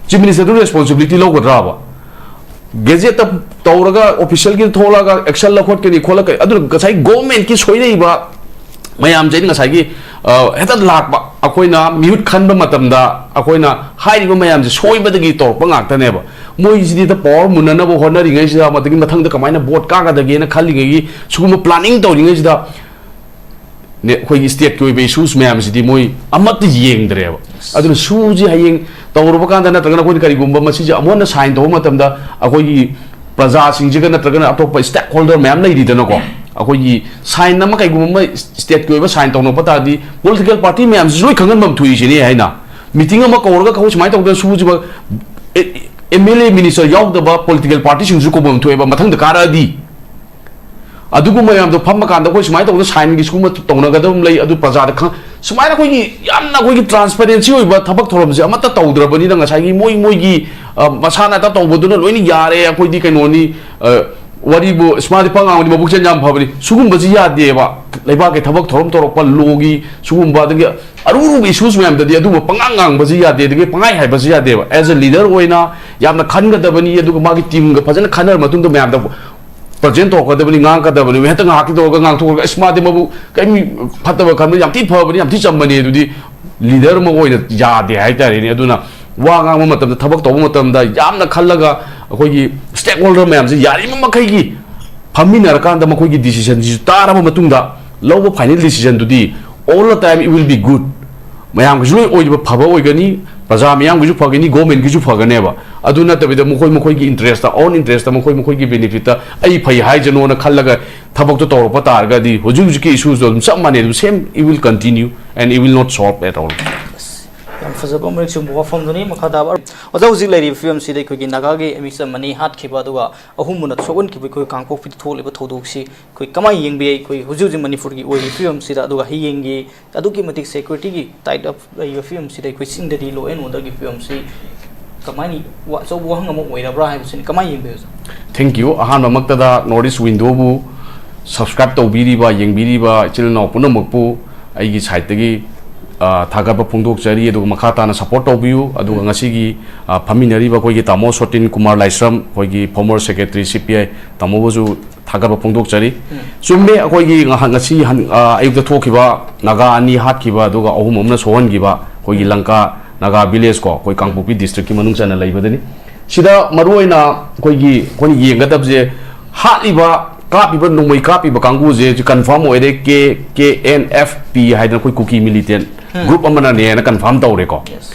Chief Minister do responsibility ꯂꯧꯒꯗ꯭ꯔꯥꯕ? Gazette ꯇ ꯇꯧꯔꯒ official ꯒꯤ ꯊꯣꯛꯂꯒ action ꯂꯧꯈꯠꯀꯅꯤ ꯈꯣꯠꯂꯛꯀꯅꯤ, ꯑꯗꯨꯅ ꯉꯁꯥꯏ government ꯀꯤ ꯁꯣꯏꯔꯛꯏꯕ ꯃꯌꯥꯝꯁꯦ ꯑꯩꯅ ꯉꯁꯥꯏꯒꯤ, ꯑ, ꯍꯦꯛꯇ ꯂꯥꯛꯄ, ꯑꯩꯈꯣꯏꯅ ꯃꯤꯍꯨꯠ ꯈꯟꯕ ꯃꯇꯝꯗ ꯑꯩꯈꯣꯏꯅ ꯍꯥꯏꯔꯤꯕ ꯃꯌꯥꯝꯁꯦ ꯁꯣꯏꯕꯗꯒꯤ ꯇꯧꯔꯛꯄ ꯉꯥꯛꯇꯅꯦꯕ꯫ ꯃꯣꯏꯁꯤꯗꯤ ꯍꯦꯛꯇ power ꯃꯨꯟꯅꯅꯕ ꯍꯣꯠꯅꯔꯤꯉꯩꯁꯤꯗ, ꯃꯗꯨꯒꯤ ꯃꯊꯪꯗ ꯀꯃꯥꯏꯅ vote ꯀꯥꯒꯗꯒꯦꯅ ꯈꯜꯂꯤꯉꯩꯒꯤ ꯁꯤꯒꯨꯝꯕ planning ꯇꯧꯔꯤꯉꯩꯁꯤꯗ, ꯅꯦ, ꯑꯩꯈꯣꯏꯒꯤ state ꯀꯤ ꯑꯣꯏꯕ issues ꯃꯌꯥꯝꯁꯤꯗꯤ ꯃꯣꯏ ꯑꯃꯠꯇ ꯌꯦꯡꯗ꯭ꯔꯦꯕ꯫ ꯑꯗꯨꯅ ꯁꯨꯁꯤ ꯍꯌꯦꯡ ꯇꯧꯔꯨꯕ ꯀꯥꯟꯗ ꯅꯠꯇ꯭ꯔꯒꯅ ꯑꯩꯈꯣꯏꯅ ꯀꯔꯤꯒꯨꯝꯕ ꯃꯁꯤꯁꯦ ꯑꯃꯨꯛ ꯍꯟꯅ sign ꯇꯧꯕ ꯃꯇꯝꯗ, ꯑꯩꯈꯣꯏꯒꯤ ꯄ꯭ꯔꯖꯥꯁꯤꯡꯁꯤꯒ ꯅꯠꯇ꯭ꯔꯒꯅ ꯑꯇꯣꯞꯄ stakeholder ꯃꯌꯥꯝ ꯂꯩꯔꯤꯗꯅꯀꯣ, ꯑꯩꯈꯣꯏꯒꯤ sign ꯑꯃ ꯀꯩꯒꯨꯝꯕ ꯑꯃ state ꯀꯤ ꯑꯣꯏꯕ sign ꯇꯧꯅꯔꯛꯄ ꯇꯥꯔꯗꯤ political party ꯃꯌꯥꯝꯁꯤꯁꯨ ꯂꯣꯏ ꯈꯪꯍꯟꯐꯝ ꯊꯣꯛꯏꯁꯤꯅꯦ ꯍꯥꯏꯅ꯫ Meeting ꯑꯃ ꯀꯧꯔꯒ ꯑꯩꯈꯣꯏ ꯁꯨꯃꯥꯏꯅ ꯇꯧꯗꯅ ꯁꯨꯁꯤꯕ, ꯑꯦ, M L A minister ꯌꯥꯎꯗꯕ political party ꯁꯤꯡꯁꯨ ꯀꯧꯐꯝ ꯊꯣꯛꯑꯦꯕ ꯃꯊꯪꯗ ꯀꯥꯔꯛꯑꯗꯤ꯫ ꯑꯗꯨꯒꯨꯝꯕ ꯃꯌꯥꯝꯗꯣ ꯐꯝꯃꯀꯥꯟꯗ ꯑꯩꯈꯣꯏ ꯁꯨꯃꯥꯏꯅ ꯇꯧꯗꯅ sign ꯒꯤ ꯁꯤꯒꯨꯝꯕ ꯇꯧꯅꯒꯗꯕ ꯑꯃ ꯂꯩ, ꯑꯗꯨ ꯄ꯭ꯔꯖꯥꯗ ꯈꯪ-, ꯁꯨꯃꯥꯏꯅ ꯑꯩꯈꯣꯏꯒꯤ ꯌꯥꯝꯅ ꯑꯩꯈꯣꯏꯒꯤ transparency ꯑꯣꯏꯕ ꯊꯕꯛ ꯊꯧꯔꯝꯁꯦ ꯑꯃꯠꯇ ꯇꯧꯗ꯭ꯔꯕꯅꯤꯅ ꯉꯁꯥꯏꯒꯤ ꯃꯣꯏ ꯃꯣꯏꯒꯤ, ꯑ, ꯃꯁꯥꯅ ꯍꯦꯛꯇ ꯇꯧꯕꯗꯨꯅ ꯂꯣꯏꯅ ꯌꯥꯔꯦ, ꯑꯩꯈꯣꯏꯗꯤ ꯀꯩꯅꯣꯅꯤ, ꯑ, ꯋꯥꯔꯤꯕꯨ ꯏꯁꯃꯥꯗꯤ ꯄꯉꯥꯡꯕꯅꯤ, ꯃꯕꯨꯛꯆꯦꯜ ꯌꯥꯝ ꯐꯕꯅꯤ, ꯁꯤꯒꯨꯝꯕꯁꯤ ꯌꯥꯗꯦꯕ꯫ ꯂꯩꯕꯥꯛꯀꯤ ꯊꯕꯛ ꯊꯧꯔꯝ ꯇꯧꯔꯛꯄ, law ꯒꯤ ꯁꯤꯒꯨꯝꯕ, ꯑꯗꯒꯤ ꯑꯔꯨ ꯑꯔꯨꯕ issues ꯃꯌꯥꯝꯗꯗꯤ ꯑꯗꯨꯒꯨꯝꯕ ꯄꯉꯥꯡ ꯉꯥꯡꯕꯁꯤ ꯌꯥꯗꯦ, ꯑꯗꯒꯤ ꯄꯉꯥꯏ ꯍꯥꯏꯕꯁꯤ ꯌꯥꯗꯦꯕ꯫ As a leader ꯑꯣꯏꯅ ꯌꯥꯝꯅ ꯈꯟꯒꯗꯕꯅꯤ, ꯑꯗꯨꯒ ꯃꯥꯒꯤ team ꯒ ꯐꯖꯅ ꯈꯟꯅꯔ ꯃꯇꯨꯡꯗ ꯃꯌꯥꯝꯗ present ꯇꯧꯔꯛꯀꯗꯕꯅꯤ, ꯉꯥꯡꯉꯛꯀꯗꯕꯅꯤ꯫ ꯍꯦꯛꯇ ꯉꯥꯏꯍꯥꯛꯀꯤ ꯇꯧꯔꯒ ꯉꯥꯡꯊꯣꯛꯑꯒ, "ꯑꯁ, ꯃꯥꯗꯤ ꯃꯕꯨ ꯀꯔꯤꯝ ꯐꯠꯇꯕ ꯈꯟꯕ, ꯌꯥꯝ ꯊꯤ ꯐꯕꯅꯤ, ꯌꯥꯝ ꯊꯤ ꯆꯝꯕꯅꯤ", ꯑꯗꯨꯗꯤ ꯂꯤꯗꯔ ꯑꯃ ꯑꯣꯏꯅ ꯌꯥꯗꯦ ꯍꯥꯏꯇꯥꯔꯦꯅꯦ꯫ ꯑꯗꯨꯅ ꯋꯥ ꯉꯥꯡꯕ ꯃꯇꯝꯗ, ꯊꯕꯛ ꯇꯧꯕ ꯃꯇꯝꯗ ꯌꯥꯝꯅ ꯈꯜꯂꯒ, ꯑꯩꯈꯣꯏꯒꯤ ꯁ꯭ꯇꯦꯛ ꯍꯣꯜꯗꯔ ꯃꯌꯥꯝꯁꯦ ꯌꯥꯔꯤꯕ ꯃꯈꯩꯒꯤ ꯐꯝꯃꯤꯟꯅꯔꯀꯥꯟꯗ ꯃꯈꯣꯏꯒꯤ ꯗꯤꯁꯤꯖꯟꯁꯤꯁꯨ ꯇꯥꯔꯕ ꯃꯇꯨꯡꯗ ꯂꯧꯕ ꯐꯥꯏꯅꯦꯜ ꯗꯤꯁꯤꯖꯟꯗꯨꯗꯤ all the time it will be good, ꯃꯌꯥꯝꯒꯤꯁꯨ ꯂꯣꯏ ꯑꯣꯏꯕ, ꯐꯕ ꯑꯣꯏꯒꯅꯤ, ꯄ꯭ꯔꯖꯥ ꯃꯤꯌꯥꯝꯒꯤꯁꯨ ꯐꯒꯅꯤ, ꯒꯣꯔꯃꯦꯟꯒꯤꯁꯨ ꯐꯒꯅꯦꯕ꯫ ꯑꯗꯨ ꯅꯠꯇꯕꯤꯗ ꯃꯈꯣꯏ ꯃꯈꯣꯏꯒꯤ ꯏꯟꯇꯔꯦꯁꯇ, ꯑꯣꯟ ꯏꯟꯇꯔꯦꯁꯇ, ꯃꯈꯣꯏ ꯃꯈꯣꯏꯒꯤ ꯕꯦꯅꯤꯐꯤꯠꯇ ꯑꯩ ꯐꯩ ꯍꯥꯏꯖꯅꯣꯅ ꯈꯜꯂꯒ ꯊꯕꯛꯇꯣ ꯇꯧꯔꯛꯄ ꯇꯥꯔꯒꯗꯤ ꯍꯧꯖꯤꯛ ꯍꯧꯖꯤꯛꯀꯤ ꯏꯁꯨꯁꯇꯣ ꯑꯗꯨꯝ ꯆꯞ ꯃꯥꯟꯅꯩ, ꯑꯗꯨꯝ same, it will continue and it will not solve at all. ꯌꯥꯝ ꯐꯖꯕ ꯑꯃ ꯆꯨꯝꯕ ꯋꯥꯐꯝꯗꯨꯅꯤ꯫ ꯃꯈꯥ ꯇꯥꯕ ꯑꯣꯖꯥ, ꯍꯧꯖꯤꯛ ꯂꯩꯔꯤꯕ ꯐꯤꯕꯝꯁꯤꯗ ꯑꯩꯈꯣꯏꯒꯤ ꯅꯥꯒꯥꯒꯤ ꯃꯤꯆꯝ ꯑꯅꯤ ꯍꯥꯠꯈꯤꯕ ꯑꯗꯨꯒ ꯑꯍꯨꯝ ꯑꯃꯅ ꯁꯣꯛꯍꯟꯈꯤꯕ ꯑꯩꯈꯣꯏ ꯀꯥꯡꯄꯣꯛꯄꯤꯗ ꯊꯣꯛꯂꯤꯕ ꯊꯧꯗꯣꯛꯁꯤ ꯑꯩꯈꯣꯏ ꯀꯃꯥꯏꯅ ꯌꯦꯡꯕ ꯌꯥꯏ? ꯑꯩꯈꯣꯏ ꯍꯧꯖꯤꯛ ꯍꯧꯖꯤꯛ ꯃꯅꯤꯄꯨꯔꯒꯤ ꯑꯣꯏꯔꯤꯕ ꯐꯤꯕꯝꯁꯤꯗ, ꯑꯗꯨꯒ ꯍꯌꯦꯡꯒꯤ ꯑꯗꯨꯛꯀꯤ ꯃꯇꯤꯛ ꯁꯦꯀ꯭ꯌꯨꯔꯤꯇꯤꯒꯤ ꯇꯥꯏꯠ ꯑꯞ ꯂꯩꯕ ꯐꯤꯕꯝꯁꯤꯗ ꯑꯩꯈꯣꯏ ꯆꯤꯡꯗꯗꯤ ꯂꯣ ꯑꯦꯟ ꯑꯣꯔꯗꯔꯒꯤ ꯐꯤꯕꯝꯁꯤ ꯀꯃꯥꯏꯅ ꯋꯥ-, ꯑꯆꯧꯕ ꯋꯥꯍꯪ ꯑꯃ ꯑꯣꯏꯔꯕ꯭ꯔꯥ ꯍꯥꯏꯕꯁꯤꯅꯤ꯫ ꯀꯃꯥꯏꯅ ꯌꯦꯡꯕꯤꯕꯁꯦ? Thank you. ꯑꯍꯥꯟꯕꯃꯛꯇꯗ North East Windowꯕꯨ subscribe ꯇꯧꯕꯤꯔꯤꯕ, ꯌꯦꯡꯕꯤꯔꯤꯕ ꯏꯆꯤꯜ ꯏꯅꯥꯎ ꯄꯨꯝꯅꯃꯛꯄꯨ ꯑꯩꯒꯤ sideꯇꯒꯤ, ꯑ, ꯊꯥꯒꯠꯄ ꯐꯣꯡꯗꯣꯛꯆꯔꯤ꯫ ꯑꯗꯨꯒ ꯃꯈꯥ ꯇꯥꯅ support ꯇꯧꯕꯤꯌꯨ꯫ ꯑꯗꯨꯒ ꯉꯁꯤꯒꯤ, ꯑ, ꯐꯝꯃꯤꯟꯅꯔꯤꯕ ꯑꯩꯈꯣꯏꯒꯤ ꯇꯥꯃꯣ ꯁꯣꯇꯤꯟ ꯀꯨꯃꯥꯔ ꯂꯥꯏꯁ꯭ꯔꯝ, ꯑꯩꯈꯣꯏꯒꯤ former secretary C P I, ꯇꯥꯃꯣꯕꯨꯁꯨ ꯊꯥꯒꯠꯄ ꯐꯣꯡꯗꯣꯛꯆꯔꯤ꯫ ꯆꯨꯝꯃꯦ, ꯑꯩꯈꯣꯏꯒꯤ ꯉꯍꯥꯛ ꯉꯁꯤ ꯍꯟ-, ꯑ, ꯑꯌꯨꯛꯇ ꯊꯣꯛꯈꯤꯕ ꯅꯥꯒꯥ ꯑꯅꯤ ꯍꯥꯠꯈꯤꯕ ꯑꯗꯨꯒ ꯑꯍꯨꯝ ꯑꯃꯅ ꯁꯣꯛꯍꯟꯈꯤꯕ ꯑꯩꯈꯣꯏꯒꯤ ꯂꯪꯀꯥ ꯅꯥꯒꯥ village ꯀꯣ, ꯑꯩꯈꯣꯏ ꯀꯥꯡꯄꯣꯛꯄꯤ districtꯀꯤ ꯃꯅꯨꯡ ꯆꯟꯅ ꯂꯩꯕꯗꯅꯤ꯫ ꯁꯤꯗ ꯃꯔꯨꯑꯣꯏꯅ ꯑꯩꯈꯣꯏꯒꯤ, ꯑꯩꯈꯣꯏꯅ ꯌꯦꯡꯒꯗꯕꯁꯦ, ꯍꯥꯠꯂꯤꯕ, ꯀꯥꯞꯄꯤꯕ, ꯅꯣꯡꯃꯩ ꯀꯥꯞꯄꯤꯕ ꯀꯥꯡꯕꯨꯁꯦ ꯍꯧꯖꯤꯛ confirm ꯑꯣꯏꯔꯦ, K-, K N F P ꯍꯥꯏꯗꯅ ꯑꯩꯈꯣꯏ ꯀꯨꯀꯤ militant group ꯑꯃꯅꯅꯦꯅ confirm ꯇꯧꯔꯦꯀꯣ꯫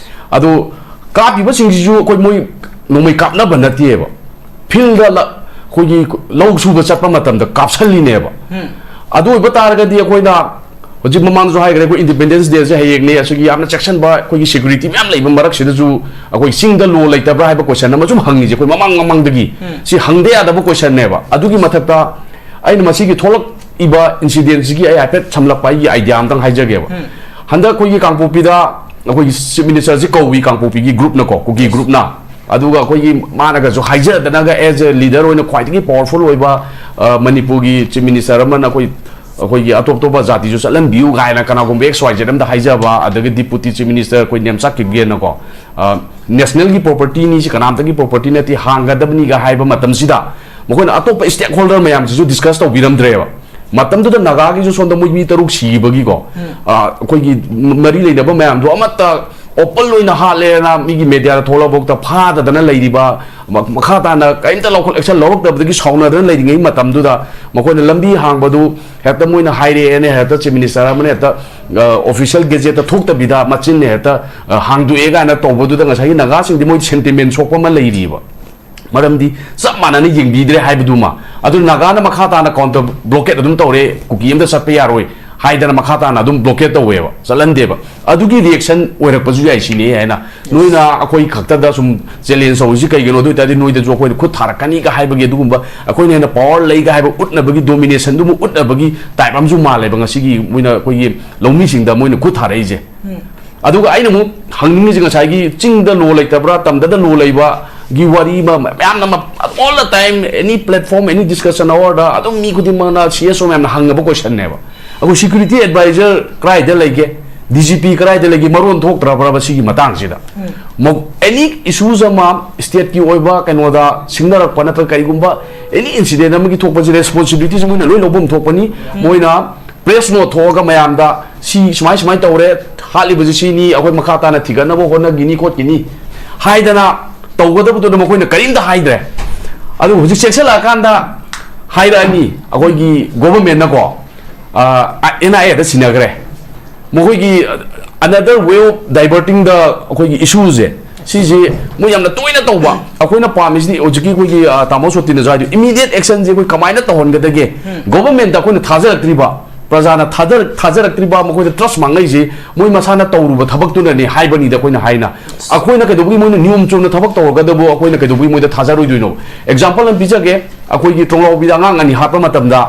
ꯑꯗꯨ ꯀꯥꯞꯄꯤꯕꯁꯤꯡꯁꯤꯁꯨ ꯑꯩꯈꯣꯏ ꯃꯣꯏ ꯅꯣꯡꯃꯩ ꯀꯥꯞꯅꯕ ꯅꯠꯇꯦꯕ, field ꯂ-, ꯑꯩꯈꯣꯏꯒꯤ ꯂꯧ ꯁꯨꯕ ꯆꯠꯄ ꯃꯇꯝꯗ ꯀꯥꯞꯁꯜꯂꯤꯅꯦꯕ꯫ ꯑꯗꯨ ꯑꯣꯏꯕ ꯇꯥꯔꯒꯗꯤ ꯑꯩꯈꯣꯏꯅ ꯍꯧꯖꯤꯛ ꯃꯃꯥꯡꯗꯁꯨ ꯍꯥꯏꯈ꯭ꯔꯦ, ꯑꯩꯈꯣꯏ Independence Dayꯁꯦ ꯍꯌꯦꯡꯅꯤ, ꯑꯁꯤꯒꯤ ꯌꯥꯝꯅ ꯆꯦꯛꯁꯤꯟꯕ ꯑꯩꯈꯣꯏꯒꯤ security ꯃꯌꯥꯝ ꯂꯩꯕ ꯃꯔꯛꯁꯤꯗꯁꯨ ꯑꯩꯈꯣꯏ ꯆꯤꯡꯗ ꯂꯣ ꯂꯩꯇꯕ꯭ꯔꯥ ꯍꯥꯏꯕ question ꯑꯃ ꯁꯨꯝ ꯍꯪꯉꯤꯁꯦ ꯑꯩꯈꯣꯏ ꯃꯃꯥꯡ ꯃꯃꯥꯡꯗꯒꯤ꯫ ꯁꯤ ꯍꯪꯗ ꯌꯥꯗꯕ questionꯅꯦꯕ꯫ ꯑꯗꯨꯒꯤ ꯃꯊꯛꯇ ꯑꯩꯅ ꯃꯁꯤꯒꯤ ꯊꯣꯛꯂꯛꯏꯕ incidentꯁꯤꯒꯤ ꯑꯩ ꯍꯥꯏꯐꯦꯠ ꯁꯝꯂꯞꯄ ꯑꯩꯒꯤ idea ꯑꯝꯇꯪ ꯍꯥꯏꯖꯒꯦꯕ꯫ ꯍꯟꯗꯛ ꯑꯩꯈꯣꯏꯒꯤ ꯀꯥꯡꯄꯣꯛꯄꯤꯗ ꯑꯩꯈꯣꯏꯒꯤ Chief Ministerꯁꯤ ꯀꯧꯏ, ꯀꯥꯡꯄꯣꯛꯄꯤꯒꯤ groupꯅꯀꯣ, ꯀꯨꯀꯤ groupꯅ꯫ ꯑꯗꯨꯒ ꯑꯩꯈꯣꯏꯒꯤ ꯃꯥꯅꯒꯁꯨ ꯍꯥꯏꯖꯗꯅꯒ as a leader ꯑꯣꯏꯅ ꯈ꯭ꯋꯥꯏꯗꯒꯤ powerful ꯑꯣꯏꯕ, ꯑ, ꯃꯅꯤꯄꯨꯔꯒꯤ Chief Minister ꯑꯃꯅ ꯑꯩꯈꯣꯏ, ꯑꯩꯈꯣꯏꯒꯤ ꯑꯇꯣꯞ ꯑꯇꯣꯞꯄ ꯖꯥꯇꯤꯁꯨ ꯆꯠꯍꯟꯕꯤꯌꯨ ꯀꯥꯏꯅ ꯀꯅꯥꯒꯨꯝꯕ X Y Z ꯑꯝꯗ ꯍꯥꯏꯖꯕ, ꯑꯗꯒꯤ Deputy Chief Minister ꯑꯩꯈꯣꯏ ꯅꯦꯝꯆꯥꯛ ꯀꯤꯞꯒꯦꯟꯅꯀꯣ, ꯑ, nationalꯒꯤ propertyꯅꯤ, ꯁꯤ ꯀꯅꯥꯝꯇꯒꯤ property ꯅꯠꯇꯦ, ꯍꯥꯡꯒꯗꯕꯅꯤꯒ ꯍꯥꯏꯕ ꯃꯇꯝꯁꯤꯗ ꯃꯈꯣꯏꯅ ꯑꯇꯣꯞꯄ stakeholder ꯃꯌꯥꯝꯁꯤꯁꯨ discuss ꯇꯧꯕꯤꯔꯝꯗ꯭ꯔꯦꯕ꯫ ꯃꯇꯝꯗꯨꯗ ꯅꯥꯒꯥꯒꯤꯁꯨ ꯁꯣꯝꯗ ꯃꯣꯏ ꯃꯤ ꯇꯔꯨꯛ ꯁꯤꯈꯤꯕꯒꯤꯀꯣ, ꯑ, ꯑꯩꯈꯣꯏꯒꯤ ꯃꯔꯤ ꯂꯩꯅꯕ ꯃꯌꯥꯝꯗꯣ ꯑꯃꯠꯇ open ꯑꯣꯏꯅ ꯍꯥꯠꯂꯦꯅ ꯃꯤꯒꯤ ꯃꯦꯗꯤꯌꯥꯗ ꯊꯣꯛꯂꯛꯐꯥꯎꯗ ꯐꯥꯗꯗꯅ ꯂꯩꯔꯤꯕ, ꯃ-, ꯃꯈꯥ ꯇꯥꯅ ꯀꯔꯤꯝꯇ ꯂꯧꯈꯠ-, action ꯂꯧꯔꯛꯇꯕꯗꯒꯤ ꯁꯥꯎꯅꯗꯅ ꯂꯩꯔꯤꯉꯩ ꯃꯇꯝꯗꯨꯗ ꯃꯈꯣꯏꯅ ꯂꯝꯕꯤ ꯍꯥꯡꯕꯗꯨ ꯍꯦꯛꯇ ꯃꯣꯏꯅ ꯍꯥꯏꯔꯛꯑꯦꯅꯦ, ꯍꯦꯛꯇ chief minister ꯑꯃꯅ ꯍꯦꯛꯇ, ꯑ, official gazetteꯇ ꯊꯣꯛꯇꯕꯤꯗ ꯃꯆꯤꯟꯅ ꯍꯦꯛꯇ, ꯑ, ꯍꯥꯡꯗꯣꯛꯑꯦ ꯀꯥꯏꯅ ꯇꯧꯕꯗꯨꯗ ꯉꯁꯥꯏꯒꯤ ꯅꯥꯒꯥꯁꯤꯡꯗꯤ ꯃꯣꯏ sentiment ꯁꯣꯛꯄ ꯑꯃ ꯂꯩꯔꯤꯕ꯫ ꯃꯔꯝꯗꯤ ꯆꯞ ꯃꯥꯟꯅꯅ ꯌꯦꯡꯕꯤꯗ꯭ꯔꯦ ꯍꯥꯏꯕꯗꯨꯃ꯫ ꯑꯗꯨ ꯅꯥꯒꯥꯅ ꯃꯈꯥ ꯇꯥꯅ counter blockade ꯑꯗꯨꯝ ꯇꯧꯔꯦ, ꯀꯨꯀꯤ ꯑꯝꯇ ꯆꯠꯄ ꯌꯥꯔꯣꯏ ꯍꯥꯏꯗꯅ ꯃꯈꯥ ꯇꯥꯅ ꯑꯗꯨꯝ blockade ꯇꯧꯋꯦꯕ, ꯆꯠꯍꯟꯗꯦꯕ꯫ ꯑꯗꯨꯒꯤ reaction ꯑꯣꯏꯔꯛꯄꯁꯨ ꯌꯥꯏ ꯁꯤꯅꯤ ꯑꯩꯅ ꯍꯥꯏꯅ꯫ ꯅꯣꯏꯅ ꯑꯩꯈꯣꯏ ꯈꯛꯇꯗ ꯁꯨꯝ challenge ꯇꯧꯔꯤꯁꯤ ꯀꯩꯒꯤꯅꯣ? ꯑꯗꯨ ꯑꯣꯏꯇꯥꯔꯗꯤ ꯅꯣꯏꯗꯁꯨ ꯑꯩꯈꯣꯏꯅ ꯈꯨꯠ ꯊꯥꯔꯛꯀꯅꯤꯒ ꯍꯥꯏꯕꯒꯤ, ꯑꯗꯨꯒꯨꯝꯕ ꯑꯩꯈꯣꯏꯅ ꯍꯦꯟꯅ power ꯂꯩꯒ ꯍꯥꯏꯕ ꯎꯠꯅꯕꯒꯤ, dominationꯗꯨꯕꯨ ꯎꯠꯅꯕꯒꯤ type ꯑꯃꯁꯨ ꯃꯥꯜꯂꯦꯕ ꯉꯁꯤꯒꯤ ꯃꯣꯏꯅ, ꯑꯩꯈꯣꯏꯒꯤ ꯂꯧꯃꯤꯁꯤꯡꯗ ꯃꯣꯏꯅ ꯈꯨꯠ ꯊꯥꯔꯛꯏꯁꯦ꯫ ꯑꯗꯨꯒ ꯑꯩꯅ ꯑꯃꯨꯛ ꯍꯪꯅꯤꯡꯉꯤꯁꯦ, ꯉꯁꯥꯏꯒꯤ ꯆꯤꯡꯗ law ꯂꯩꯇꯕ꯭ꯔꯥ, ꯇꯝꯗꯗ law ꯂꯩꯕꯒꯤ ꯋꯥꯔꯤ ꯑꯃ ꯃꯌꯥꯝꯅ ꯑꯃ, all the time, any platform, any discussion hourꯗ ꯑꯗꯨꯝ ꯃꯤ ꯈꯨꯗꯤꯡꯃꯛꯅ C S O ꯃꯌꯥꯝꯅ ꯍꯪꯅꯕ questionꯅꯦꯕ꯫ ꯑꯩꯈꯣꯏ security advisor ꯀꯗꯥꯏꯗ ꯂꯩꯒꯦ, D G P ꯀꯗꯥꯏꯗ ꯂꯩꯒꯦ, ꯃꯔꯣꯟ ꯊꯣꯛꯇ꯭ꯔꯕ꯭ꯔꯕ ꯁꯤꯒꯤ ꯃꯇꯥꯡꯁꯤꯗ? ꯃ-, any issues ꯑꯃ stateꯀꯤ ꯑꯣꯏꯕ ꯀꯩꯅꯣꯗ ꯁꯤꯡꯅꯔꯛꯄ ꯅꯠꯇ꯭ꯔꯒ ꯀꯔꯤꯒꯨꯝꯕ any incident ꯑꯃꯒꯤ ꯊꯣꯛꯄꯁꯤ responsibilityꯁꯤ ꯃꯣꯏꯅ ꯂꯣꯏ ꯂꯧꯐꯝ ꯊꯣꯛꯄꯅꯤ꯫ ꯃꯣꯏꯅ press note ꯊꯣꯛꯑꯒ ꯃꯌꯥꯝꯗ ꯁꯤ ꯁꯨꯃꯥꯏ ꯁꯨꯃꯥꯏ ꯇꯧꯔꯦ, ꯍꯥꯠꯂꯤꯕꯁꯤ ꯁꯤꯅꯤ, ꯑꯩꯈꯣꯏ ꯃꯈꯥ ꯇꯥꯅ ꯊꯤꯒꯠꯅꯕ ꯍꯣꯠꯅꯈꯤꯅꯤ ꯈꯣꯠꯈꯤꯅꯤ ꯍꯥꯏꯗꯅ ꯇꯧꯒꯗꯕꯗꯨꯅ ꯃꯈꯣꯏꯅ ꯀꯔꯤꯝꯇ ꯍꯥꯏꯗ꯭ꯔꯦ꯫ ꯑꯗꯨꯕꯨ ꯍꯧꯖꯤꯛ ꯆꯦꯛꯁꯤꯜꯂꯛꯑꯀꯥꯟꯗ ꯍꯥꯏꯔꯛꯑꯅꯤ ꯑꯩꯈꯣꯏꯒꯤ governmentꯅꯀꯣ, ꯑ, N I Aꯗ ꯁꯤꯟꯅꯈ꯭ꯔꯦ꯫ ꯃꯈꯣꯏꯒꯤ another way of divertingꯗ ꯑꯩꯈꯣꯏꯒꯤ issueꯁꯦ ꯁꯤꯁꯤ ꯃꯣꯏ ꯌꯥꯝꯅ ꯇꯣꯏꯅ ꯇꯧꯕ꯫ ꯑꯩꯈꯣꯏꯅ ꯄꯥꯝꯃꯤꯁꯤꯗꯤ ꯍꯧꯖꯤꯛꯀꯤ ꯑꯩꯈꯣꯏꯒꯤ, ꯑ, ꯇꯥꯃꯣ ꯁꯣꯇꯤꯅꯁꯨ ꯍꯥꯏꯗꯣ, immediate actionꯁꯦ ꯑꯩꯈꯣꯏ ꯀꯃꯥꯏꯅ ꯇꯧꯍꯟꯒꯗꯒꯦ? Governmentꯇ ꯑꯩꯈꯣꯏꯅ ꯊꯥꯖꯔꯛꯇ꯭ꯔꯤꯕ, ꯄ꯭ꯔꯖꯥꯅ ꯊꯥꯖꯔꯛ-, ꯊꯥꯖꯔꯛꯇ꯭ꯔꯤꯕ, ꯃꯈꯣꯏꯗ trust ꯃꯥꯡꯂꯛꯏꯁꯦ ꯃꯣꯏ ꯃꯁꯥꯅ ꯇꯧꯔꯨꯕ ꯊꯕꯛꯇꯨꯅꯅꯦ ꯍꯥꯏꯕꯅꯤꯗ ꯑꯩꯈꯣꯏꯅ ꯍꯥꯏꯅ꯫ ꯑꯩꯈꯣꯏꯅ ꯀꯩꯗꯧꯕꯒꯤ ꯃꯣꯏꯅ ꯅꯤꯌꯣꯝ ꯆꯨꯝꯅ ꯊꯕꯛ ꯇꯧꯔꯒꯗꯕꯨ ꯑꯩꯈꯣꯏꯅ ꯀꯩꯗꯧꯕꯒꯤ ꯃꯣꯏꯗ ꯊꯥꯖꯔꯣꯏꯗꯣꯏꯅꯣ? Example ꯑꯃ ꯄꯤꯖꯒꯦ꯫ ꯑꯩꯈꯣꯏꯒꯤ ꯇ꯭ꯔꯣꯡꯂꯥꯎꯕꯤꯗ ꯑꯉꯥꯡ ꯑꯅꯤ ꯍꯥꯠꯄ ꯃꯇꯝꯗ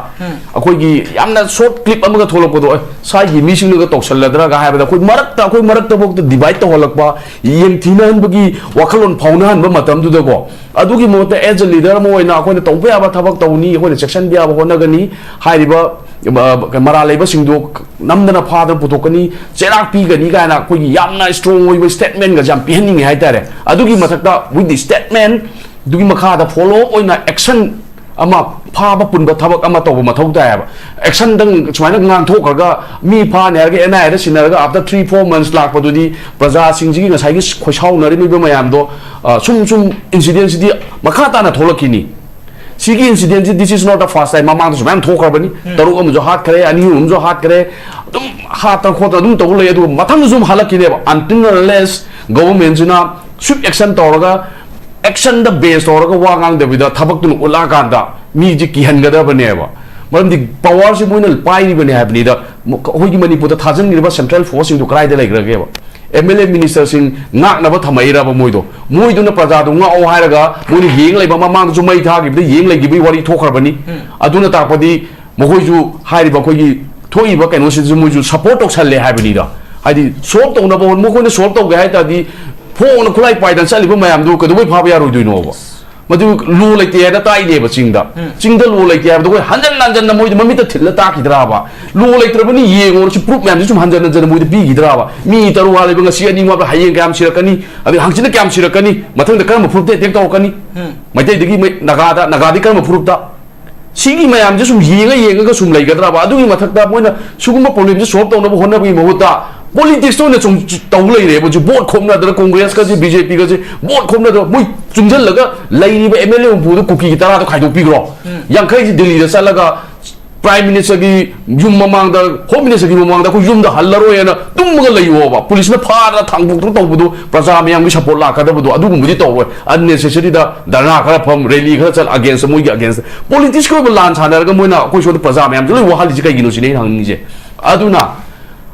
ꯑꯩꯈꯣꯏꯒꯤ ꯌꯥꯝꯅ short clip ꯑꯃꯒ ꯊꯣꯛꯂꯛꯄꯗꯣ, "ꯑꯦ, ꯁ꯭ꯋꯥꯏꯒꯤ ꯃꯤꯁꯤꯡꯗꯨꯒ ꯇꯧꯁꯜꯂꯗ꯭ꯔꯥꯒ" ꯍꯥꯏꯕꯗ ꯑꯩꯈꯣꯏ ꯃꯔꯛꯇ, ꯑꯩꯈꯣꯏ ꯃꯔꯛꯇꯐꯥꯎꯗ divide ꯇꯧꯍꯜꯂꯛꯄ, ꯌꯦꯡꯊꯤꯅꯍꯟꯕꯒꯤ ꯋꯥꯈꯜꯂꯣꯟ ꯐꯥꯎꯅꯍꯟꯕ ꯃꯇꯝꯗꯨꯗꯀꯣ, ꯑꯗꯨꯒꯤ ꯃꯍꯨꯠꯇ as a leader ꯑꯃ ꯑꯣꯏꯅ ꯑꯩꯈꯣꯏꯅ ꯇꯧꯕ ꯌꯥꯕ ꯊꯕꯛ ꯇꯧꯅꯤ, ꯑꯩꯈꯣꯏꯅ ꯆꯦꯛꯁꯤꯟꯕ ꯌꯥꯕ ꯍꯣꯠꯅꯒꯅꯤ, ꯍꯥꯏꯔꯤꯕ, ꯑ, ꯃꯔꯥꯜ ꯂꯩꯕꯁꯤꯡꯗꯣ ꯅꯝꯗꯅ ꯐꯥꯗꯅ ꯄꯨꯊꯣꯛꯀꯅꯤ, ꯆꯩꯔꯥꯛ ꯄꯤꯒꯅꯤ ꯀꯥꯏꯅ ꯑꯩꯈꯣꯏꯒꯤ ꯌꯥꯝꯅ strong ꯑꯣꯏꯕ statementꯒꯁꯦ ꯌꯥꯝ ꯄꯤꯍꯟꯅꯤꯡꯉꯦ ꯍꯥꯏꯇꯥꯔꯦ꯫ ꯑꯗꯨꯒꯤ ꯃꯊꯛꯇ with the statement ꯑꯗꯨꯒꯤ ꯃꯈꯥꯗ follow up ꯑꯣꯏꯅ action ꯑꯃ ꯐꯥꯕ ꯄꯨꯟꯕ ꯊꯕꯛ ꯑꯃ ꯇꯧꯕ ꯃꯊꯧ ꯇꯥꯏꯌꯦꯕ꯫ ꯑꯦꯛꯁꯟꯗꯪ ꯁꯨꯃꯥꯏꯅ ꯉꯥꯡꯊꯣꯛꯈ꯭ꯔꯒ ꯃꯤ ꯐꯥꯅꯤ ꯍꯥꯏꯔꯒ ꯑꯦꯟ ꯑꯥꯏ ꯑꯦꯗ ꯁꯤꯟꯅꯔꯒ after three four months ꯂꯥꯛꯄꯗꯨꯗꯤ ꯄ꯭ꯔꯖꯥꯁꯤꯡꯁꯤꯒꯤ ꯉꯁꯥꯏꯒꯤ ꯈꯣꯏꯁꯥꯎꯅꯔꯤꯕ ꯃꯌꯥꯝꯗꯣ, ꯑ, ꯁꯨꯝ ꯁꯨꯝ ꯏꯟꯁꯤꯗꯦꯟꯁꯤꯗꯤ ꯃꯈꯥ ꯇꯥꯅ ꯊꯣꯛꯂꯛꯈꯤꯅꯤ꯫ ꯁꯤꯒꯤ ꯏꯟꯁꯤꯗꯦꯟꯁꯤ this is not a first time, ꯃꯃꯥꯡꯗꯁꯨ ꯃꯌꯥꯝ ꯊꯣꯛꯈ꯭ꯔꯕꯅꯤ꯫ ꯇꯔꯨꯛ ꯑꯃꯁꯨ ꯍꯥꯠꯈ꯭ꯔꯦ, ꯑꯅꯤ ꯑꯍꯨꯝꯁꯨ ꯍꯥꯠꯈ꯭ꯔꯦ, ꯑꯗꯨꯝ ꯍꯥꯠꯇꯅ ꯈꯣꯠꯇꯅ ꯑꯗꯨꯝ ꯇꯧ ꯂꯩ꯫ ꯑꯗꯨꯒ ꯃꯊꯪꯗꯁꯨ ꯑꯗꯨꯝ ꯍꯜꯂꯛꯈꯤꯅꯦꯕ, until unless government ꯁꯤꯅ swift action ꯇꯧꯔꯒ, action ꯗ base ꯇꯧꯔꯒ ꯋꯥ ꯉꯥꯡꯗꯕꯤꯗ ꯊꯕꯛꯇꯨꯅ ꯎꯠꯂꯛꯑꯀꯥꯟꯗ ꯃꯤꯁꯦ ꯀꯤꯍꯟꯒꯗꯕꯅꯦꯕ꯫ ꯃꯔꯝꯗꯤ ꯄꯋꯥꯔꯁꯤ ꯃꯣꯏꯅ ꯄꯥꯏꯔꯤꯕꯅꯦ ꯍꯥꯏꯕꯅꯤꯗ꯫ ꯃ-, ꯑꯩꯈꯣꯏꯒꯤ ꯃꯅꯤꯄꯨꯔꯗ ꯊꯥꯖꯤꯟꯈ꯭ꯔꯤꯕ ꯁꯦꯟꯇ꯭ꯔꯦꯜ ꯐꯣꯔꯁꯁꯤꯡꯗꯨ ꯀꯗꯥꯏꯗ ꯂꯩꯈ꯭ꯔꯒꯦꯕ? ꯑꯦꯝ ꯑꯦꯜ ꯑꯦ ꯃꯤꯅꯤꯁꯇꯔꯁꯤꯡ ꯉꯥꯛꯅꯕ ꯊꯝꯃꯛꯏꯔꯕ ꯃꯣꯏꯗꯣ? ꯃꯣꯏꯗꯨꯅ ꯄ꯭ꯔꯖꯥꯗꯣ ꯉꯥꯛꯑꯣ ꯍꯥꯏꯔꯒ ꯃꯣꯏꯅ ꯌꯦꯡ ꯂꯩꯕ, ꯃꯃꯥꯡꯗꯁꯨ ꯃꯩ ꯊꯥꯈꯤꯕꯗ ꯌꯦꯡ ꯂꯩꯈꯤꯕꯒꯤ ꯋꯥꯔꯤ ꯊꯣꯛꯈ꯭ꯔꯕꯅꯤ꯫ ꯑꯗꯨꯅ ꯇꯥꯛꯄꯗꯤ ꯃꯈꯣꯏꯁꯨ ꯍꯥꯏꯔꯤꯕ ꯑꯩꯈꯣꯏꯒꯤ ꯊꯣꯛꯏꯕ ꯀꯩꯅꯣꯁꯤꯗꯁꯨ ꯃꯣꯏꯁꯨ ꯁꯞꯄꯣꯔꯠ ꯇꯧꯁꯜꯂꯦ ꯍꯥꯏꯕꯅꯤꯗ꯫ ꯍꯥꯏꯗꯤ ꯁꯣꯜꯕ ꯇꯧꯅꯕ ꯍꯣꯠ-, ꯃꯈꯣꯏꯅ ꯁꯣꯜꯕ ꯇꯧꯒꯦ ꯍꯥꯏ ꯇꯥꯔꯗꯤ ꯐꯣꯡꯅ ꯈꯨꯠꯂꯥꯏ ꯄꯥꯏꯗꯅ ꯆꯠꯂꯤꯕ ꯃꯌꯥꯝꯗꯨ ꯀꯩꯗꯧꯕꯩ ꯐꯥꯕ ꯌꯥꯔꯣꯏꯗꯣꯏꯅꯣꯕ? ꯃꯗꯨ ꯂꯣ ꯂꯩꯇꯦ ꯍꯥꯏꯅ ꯇꯥꯛꯏꯅꯦꯕ ꯆꯤꯡꯗ꯫ ꯆꯤꯡꯗ ꯂꯣ ꯂꯩꯇꯦ ꯍꯥꯏꯕꯗꯣ ꯑꯩꯈꯣꯏ ꯍꯟꯖꯟ ꯍꯟꯖꯟꯅ ꯃꯣꯏꯗ ꯃꯃꯤꯠꯇ ꯊꯤꯜꯂ ꯇꯥꯛꯈꯤꯗ꯭ꯔꯥꯕ? ꯂꯣ ꯂꯩꯇ꯭ꯔꯕꯅꯤ ꯌꯦꯡꯉꯨꯔꯁꯤ ꯄ꯭ꯔꯨꯐ ꯃꯌꯥꯝꯁꯤ ꯁꯨꯝ ꯍꯟꯖꯟ ꯍꯟꯖꯟꯅ ꯃꯣꯏꯗ ꯄꯤꯈꯤꯗ꯭ꯔꯥꯕ? ꯃꯤ ꯇꯔꯨꯛ ꯍꯥꯠꯂꯤꯕ ꯉꯁꯤ ꯑꯅꯤ ꯋꯥꯠꯄ ꯍꯌꯦꯡ ꯀꯌꯥꯝ ꯁꯤꯔꯛꯀꯅꯤ? ꯑꯗꯩ ꯍꯪꯆꯤꯠꯅ ꯀꯌꯥꯝ ꯁꯤꯔꯛꯀꯅꯤ? ꯃꯊꯪꯗ ꯀꯔꯝꯕ ꯐꯨꯔꯨꯞꯇ ꯑꯦꯇꯦꯛ ꯇꯧꯔꯛꯀꯅꯤ? ꯃꯩꯇꯩꯗꯒꯤ ꯃꯩ-, ꯅꯥꯒꯥꯗ, ꯅꯥꯒꯥꯗꯤ ꯀꯔꯝꯕ ꯐꯨꯔꯨꯞꯇ? ꯁꯤꯒꯤ ꯃꯌꯥꯝꯁꯦ ꯁꯨꯝ ꯌꯦꯡꯉ ꯌꯦꯡꯉꯒ ꯁꯨꯝ ꯂꯩꯒꯗ꯭ꯔꯕ? ꯑꯗꯨꯒꯤ ꯃꯊꯛꯇ ꯃꯣꯏꯅ ꯁꯤꯒꯨꯝꯕ ꯄ꯭ꯔꯣꯕ꯭ꯂꯦꯝꯁꯦ ꯁꯣꯜꯕ ꯇꯧꯅꯕ ꯍꯣꯠꯅꯕꯒꯤ ꯃꯍꯨꯠꯇ ꯄꯣꯂꯤꯇꯤꯛꯁꯇ ꯑꯣꯏꯅ ꯁꯨꯝ ꯇꯧ ꯂꯩꯔꯦꯕ꯫ ꯍꯧꯖꯤꯛ ꯚꯣꯠ ꯈꯣꯝꯅꯗꯅ ꯀꯣꯡꯒ꯭ꯔꯦꯁꯀꯁꯦ, ꯕꯤ ꯖꯦ ꯄꯤꯒꯁꯦ ꯚꯣꯠ ꯈꯣꯝꯅꯗꯅ ꯃꯣꯏ ꯆꯨꯡꯁꯤꯜꯂꯒ ꯂꯩꯔꯤꯕ ꯑꯦꯝ ꯑꯦꯜ ꯑꯦ ꯍꯨꯝꯐꯨꯗꯣ ꯀꯨꯀꯤꯒꯤ ꯇꯔꯥꯗꯣ ꯈꯥꯏꯗꯣꯛꯄꯤꯈ꯭ꯔꯣ꯫ ꯌꯥꯡꯈꯩꯁꯤ ꯗꯤꯜꯂꯤꯗ ꯆꯠꯂꯒ ꯄ꯭ꯔꯥꯏꯝ ꯃꯤꯅꯤꯁꯇꯔꯒꯤ ꯌꯨꯝ ꯃꯃꯥꯡꯗ, ꯍꯣꯝ ꯃꯤꯅꯤꯁꯇꯔꯒꯤ ꯃꯃꯥꯡꯗ ꯑꯩꯈꯣꯏ ꯌꯨꯝꯗ ꯍꯜꯂꯔꯣꯏꯅ ꯇꯨꯝꯃꯒ ꯂꯩꯌꯣꯕ꯫ ꯄꯨꯂꯤꯁꯅ ꯐꯥꯗꯅ ꯊꯥꯡꯗꯣꯛꯇꯅ ꯇꯧꯕꯗꯣ ꯄ꯭ꯔꯖꯥ ꯃꯌꯥꯝꯒꯤ ꯁꯞꯄꯣꯔꯠ ꯂꯥꯛꯀꯗꯕꯗꯣ ꯑꯗꯨꯒꯨꯝꯕꯗꯤ ꯇꯧꯔꯣꯏ꯫ ꯑꯟꯅꯦꯁꯦꯁꯔꯤꯗ ꯙꯔꯅꯥ ꯈꯔ ꯐꯝ, ꯔꯦꯂꯤ ꯈꯔ ꯆꯠ, ꯑꯒꯦꯟꯁꯇ, ꯃꯣꯏꯒꯤ ꯑꯒꯦꯟꯁꯇ꯫ ꯄꯣꯂꯤꯇꯤꯛꯁꯀꯤ ꯑꯣꯏꯕ ꯂꯥꯟ ꯁꯥꯟꯅꯔꯒ ꯃꯣꯏꯅ ꯑꯩꯈꯣꯏ ꯁꯣꯝꯗ ꯄ꯭ꯔꯖꯥ ꯃꯌꯥꯝꯁꯦ ꯂꯣꯏ ꯋꯥꯍꯜꯂꯤꯁꯦ ꯀꯩꯒꯤꯅꯣ ꯁꯤꯅꯦ ꯑꯩꯅ ꯍꯪꯅꯤꯡꯉꯤꯁꯦ꯫ ꯑꯗꯨꯅ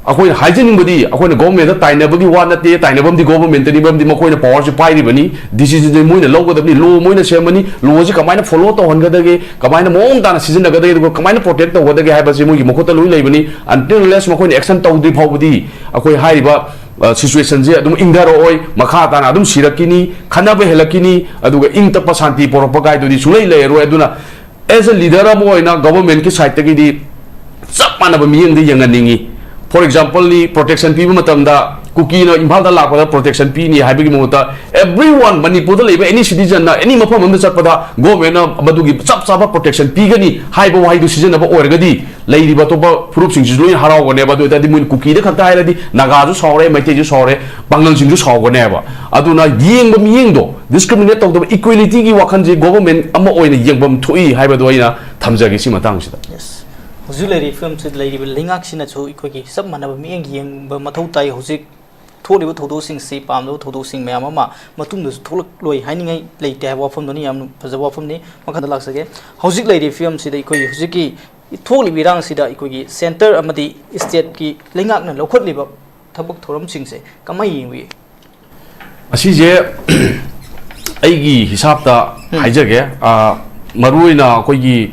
ꯑꯩꯈꯣꯏꯅ ꯍꯥꯏꯖꯅꯤꯡꯕꯗꯤ, ꯑꯩꯈꯣꯏꯅ ꯒꯣꯚꯔꯟꯃꯦꯟꯠꯇ ꯇꯥꯏꯅꯕꯒꯤ ꯋꯥ ꯅꯠꯇꯦ, ꯇꯥꯏꯅꯐꯝꯗꯤ ꯒꯣꯚꯔꯟꯃꯦꯟꯠꯇꯅꯤ, ꯃꯔꯝꯗꯤ ꯃꯈꯣꯏꯅ ꯄꯋꯥꯔꯁꯤ ꯄꯥꯏꯔꯤꯕꯅꯤ, ꯗꯤꯁꯤꯖꯟꯁꯦ ꯃꯣꯏꯅ ꯂꯧꯒꯗꯕꯅꯤ, ꯂꯣ ꯃꯣꯏꯅ ꯁꯦꯝꯕꯅꯤ, ꯂꯣꯁꯤ ꯀꯃꯥꯏꯅ ꯐꯣꯂꯣ ꯇꯧꯍꯟꯒꯗꯒꯦ, ꯀꯃꯥꯏꯅ ꯃꯑꯣꯡ ꯇꯥꯅ ꯁꯤꯖꯤꯟꯅꯒꯗꯒꯦ, ꯑꯗꯨꯒ ꯀꯃꯥꯏꯅ ꯄ꯭ꯔꯣꯇꯦꯛ ꯇꯧꯒꯗꯒꯦ ꯍꯥꯏꯕꯁꯤ ꯃꯣꯏꯒꯤ ꯃꯈꯨꯠꯇ ꯂꯣꯏ ꯂꯩꯕꯅꯤ꯫ Until unless ꯃꯈꯣꯏꯅ ꯑꯦꯛꯁꯟ ꯇꯧꯗ꯭ꯔꯤ ꯐꯥꯎꯕꯗꯤ ꯑꯩꯈꯣꯏ ꯍꯥꯏꯔꯤꯕ, ꯑ, ꯁꯤꯆꯨꯋꯦꯁꯟꯁꯦ ꯑꯗꯨꯝ ꯏꯪꯊꯔꯛꯑꯣꯏ, ꯃꯈꯥ ꯇꯥꯅ ꯑꯗꯨꯝ ꯁꯤꯔꯛꯈꯤꯅꯤ, ꯈꯠꯅꯕ ꯍꯦꯜꯂꯛꯈꯤꯅꯤ, ꯑꯗꯨꯒ ꯏꯪ ꯇꯞꯄ ꯁꯥꯟꯇꯤ ꯄꯣꯔꯛꯄ ꯀꯥꯏꯗꯨꯗꯤ ꯁꯨꯡꯂꯩ ꯂꯩꯔꯔꯣꯏ꯫ ꯑꯗꯨꯅ as a leader ꯑꯃ ꯑꯣꯏꯅ ꯒꯣꯚꯔꯟꯃꯦꯟꯠꯀꯤ ꯁꯥꯏꯠꯇꯒꯤꯗꯤ ꯆꯞ ꯃꯥꯟꯅꯕ ꯃꯤꯠꯌꯦꯡꯗ ꯌꯦꯡꯍꯟꯅꯤꯡꯉꯤ꯫ For example ꯅꯤ, ꯄ꯭ꯔꯣꯇꯦꯛꯁꯟ ꯄꯤꯕ ꯃꯇꯝꯗ ꯀꯨꯀꯤꯅ ꯏꯝꯐꯥꯜꯗ ꯂꯥꯛꯄꯗ ꯄ꯭ꯔꯣꯇꯦꯛꯁꯟ ꯄꯤꯅꯤ ꯍꯥꯏꯕꯒꯤ ꯃꯍꯨꯠꯇ, everyone, ꯃꯅꯤꯄꯨꯔꯗ ꯂꯩꯕ ꯑꯦꯅꯤ ꯁꯤꯇꯤꯖꯟꯅ ꯑꯦꯅꯤ ꯃꯐꯝ ꯑꯃꯗ ꯆꯠꯄꯗ ꯒꯣꯔꯃꯦꯟꯅ ꯃꯗꯨꯒꯤ ꯆꯞ ꯆꯥꯕ ꯄ꯭ꯔꯣꯇꯦꯛꯁꯟ ꯄꯤꯒꯅꯤ ꯍꯥꯏꯕ ꯋꯥꯍꯩꯗꯨ ꯁꯤꯖꯤꯟꯅꯕ ꯑꯣꯏꯔꯒꯗꯤ, ꯂꯩꯔꯤꯕ ꯑꯇꯣꯞꯄ ꯐꯨꯔꯨꯞꯁꯤꯡꯁꯤꯁꯨ ꯂꯣꯏꯅ ꯍꯔꯥꯎꯒꯅꯦꯕ꯫ ꯑꯗꯨ ꯑꯣꯏꯇꯥꯔꯗꯤ ꯃꯣꯏꯅ ꯀꯨꯀꯤꯗ ꯈꯛꯇ ꯍꯥꯏꯔꯗꯤ ꯅꯥꯒꯥꯁꯨ ꯁꯥꯎꯔꯦ, ꯃꯩꯇꯩꯁꯨ ꯁꯥꯎꯔꯦ, ꯄꯥꯡꯒꯜꯁꯤꯡꯁꯨ ꯁꯥꯎꯒꯅꯦꯕ꯫ ꯑꯗꯨꯅ ꯌꯦꯡꯕ ꯃꯤꯠꯌꯦꯡꯗꯣ ꯗꯤꯁꯀ꯭ꯔꯤꯃꯤꯅꯦꯠ ꯇꯧꯗꯕ, ꯏꯀ꯭ꯋꯦꯂꯤꯇꯤꯒꯤ ꯋꯥꯈꯜꯁꯦ ꯒꯣꯚꯔꯟꯃꯦꯟꯠ ꯑꯃ ꯑꯣꯏꯅ ꯌꯦꯡꯐꯝ ꯊꯣꯛꯏ ꯍꯥꯏꯕꯗꯣ ꯑꯩꯅ ꯊꯝꯖꯒꯦ ꯁꯤ ꯃꯇꯥꯡꯁꯤꯗ꯫ ꯌꯦꯁ꯫ ꯍꯧꯖꯤꯛ ꯂꯩꯔꯤꯕ ꯐꯤꯕꯝꯁꯤꯗ ꯂꯩꯔꯤꯕ ꯂꯩꯉꯥꯛꯁꯤꯅꯁꯨ ꯑꯩꯈꯣꯏꯒꯤ ꯆꯞ ꯃꯥꯟꯅꯕ ꯃꯤꯠꯌꯦꯡ ꯌꯦꯡꯕ ꯃꯊꯧ ꯇꯥꯏ꯫ ꯍꯧꯖꯤꯛ ꯊꯣꯛꯂꯤꯕ ꯊꯧꯗꯣꯛꯁꯤꯡꯁꯤ ꯄꯥꯝꯗꯕ ꯊꯧꯗꯣꯛꯁꯤꯡ ꯃꯌꯥꯝ ꯑꯃ ꯃꯇꯨꯡꯗꯁꯨ ꯊꯣꯛꯂꯛꯂꯣꯏ ꯍꯥꯏꯅꯤꯡꯉꯥꯏ ꯂꯩꯇꯦ ꯍꯥꯏꯕ ꯋꯥꯐꯝꯗꯨꯅꯤ꯫ ꯌꯥꯝꯅ ꯐꯖꯕ ꯋꯥꯐꯝꯅꯤ꯫ ꯃꯈꯥꯗ ꯂꯥꯛꯆꯒꯦ꯫ ꯍꯧꯖꯤꯛ ꯂꯩꯔꯤꯕ ꯐꯤꯕꯝꯁꯤꯗ ꯑꯩꯈꯣꯏꯒꯤ ꯍꯧꯖꯤꯛꯀꯤ ꯊꯣꯛꯂꯤꯕ ꯏꯔꯥꯡꯁꯤꯗ ꯑꯩꯈꯣꯏꯒꯤ ꯁꯦꯟꯇꯔ ꯑꯃꯗꯤ ꯏꯁꯇꯦꯠꯀꯤ ꯂꯩꯉꯥꯛꯅ ꯂꯧꯈꯠꯂꯤꯕ ꯊꯕꯛ ꯊꯧꯔꯝꯁꯤꯡꯁꯦ ꯀꯃꯥꯏꯅ ꯌꯦꯡꯕꯤꯒꯦ? ꯑꯁꯤꯁꯦ ꯑꯩꯒꯤ ꯍꯤꯁꯥꯞꯇ ꯍꯥꯏꯖꯒꯦ, ꯑ, ꯃꯔꯨꯑꯣꯏꯅ ꯑꯩꯈꯣꯏꯒꯤ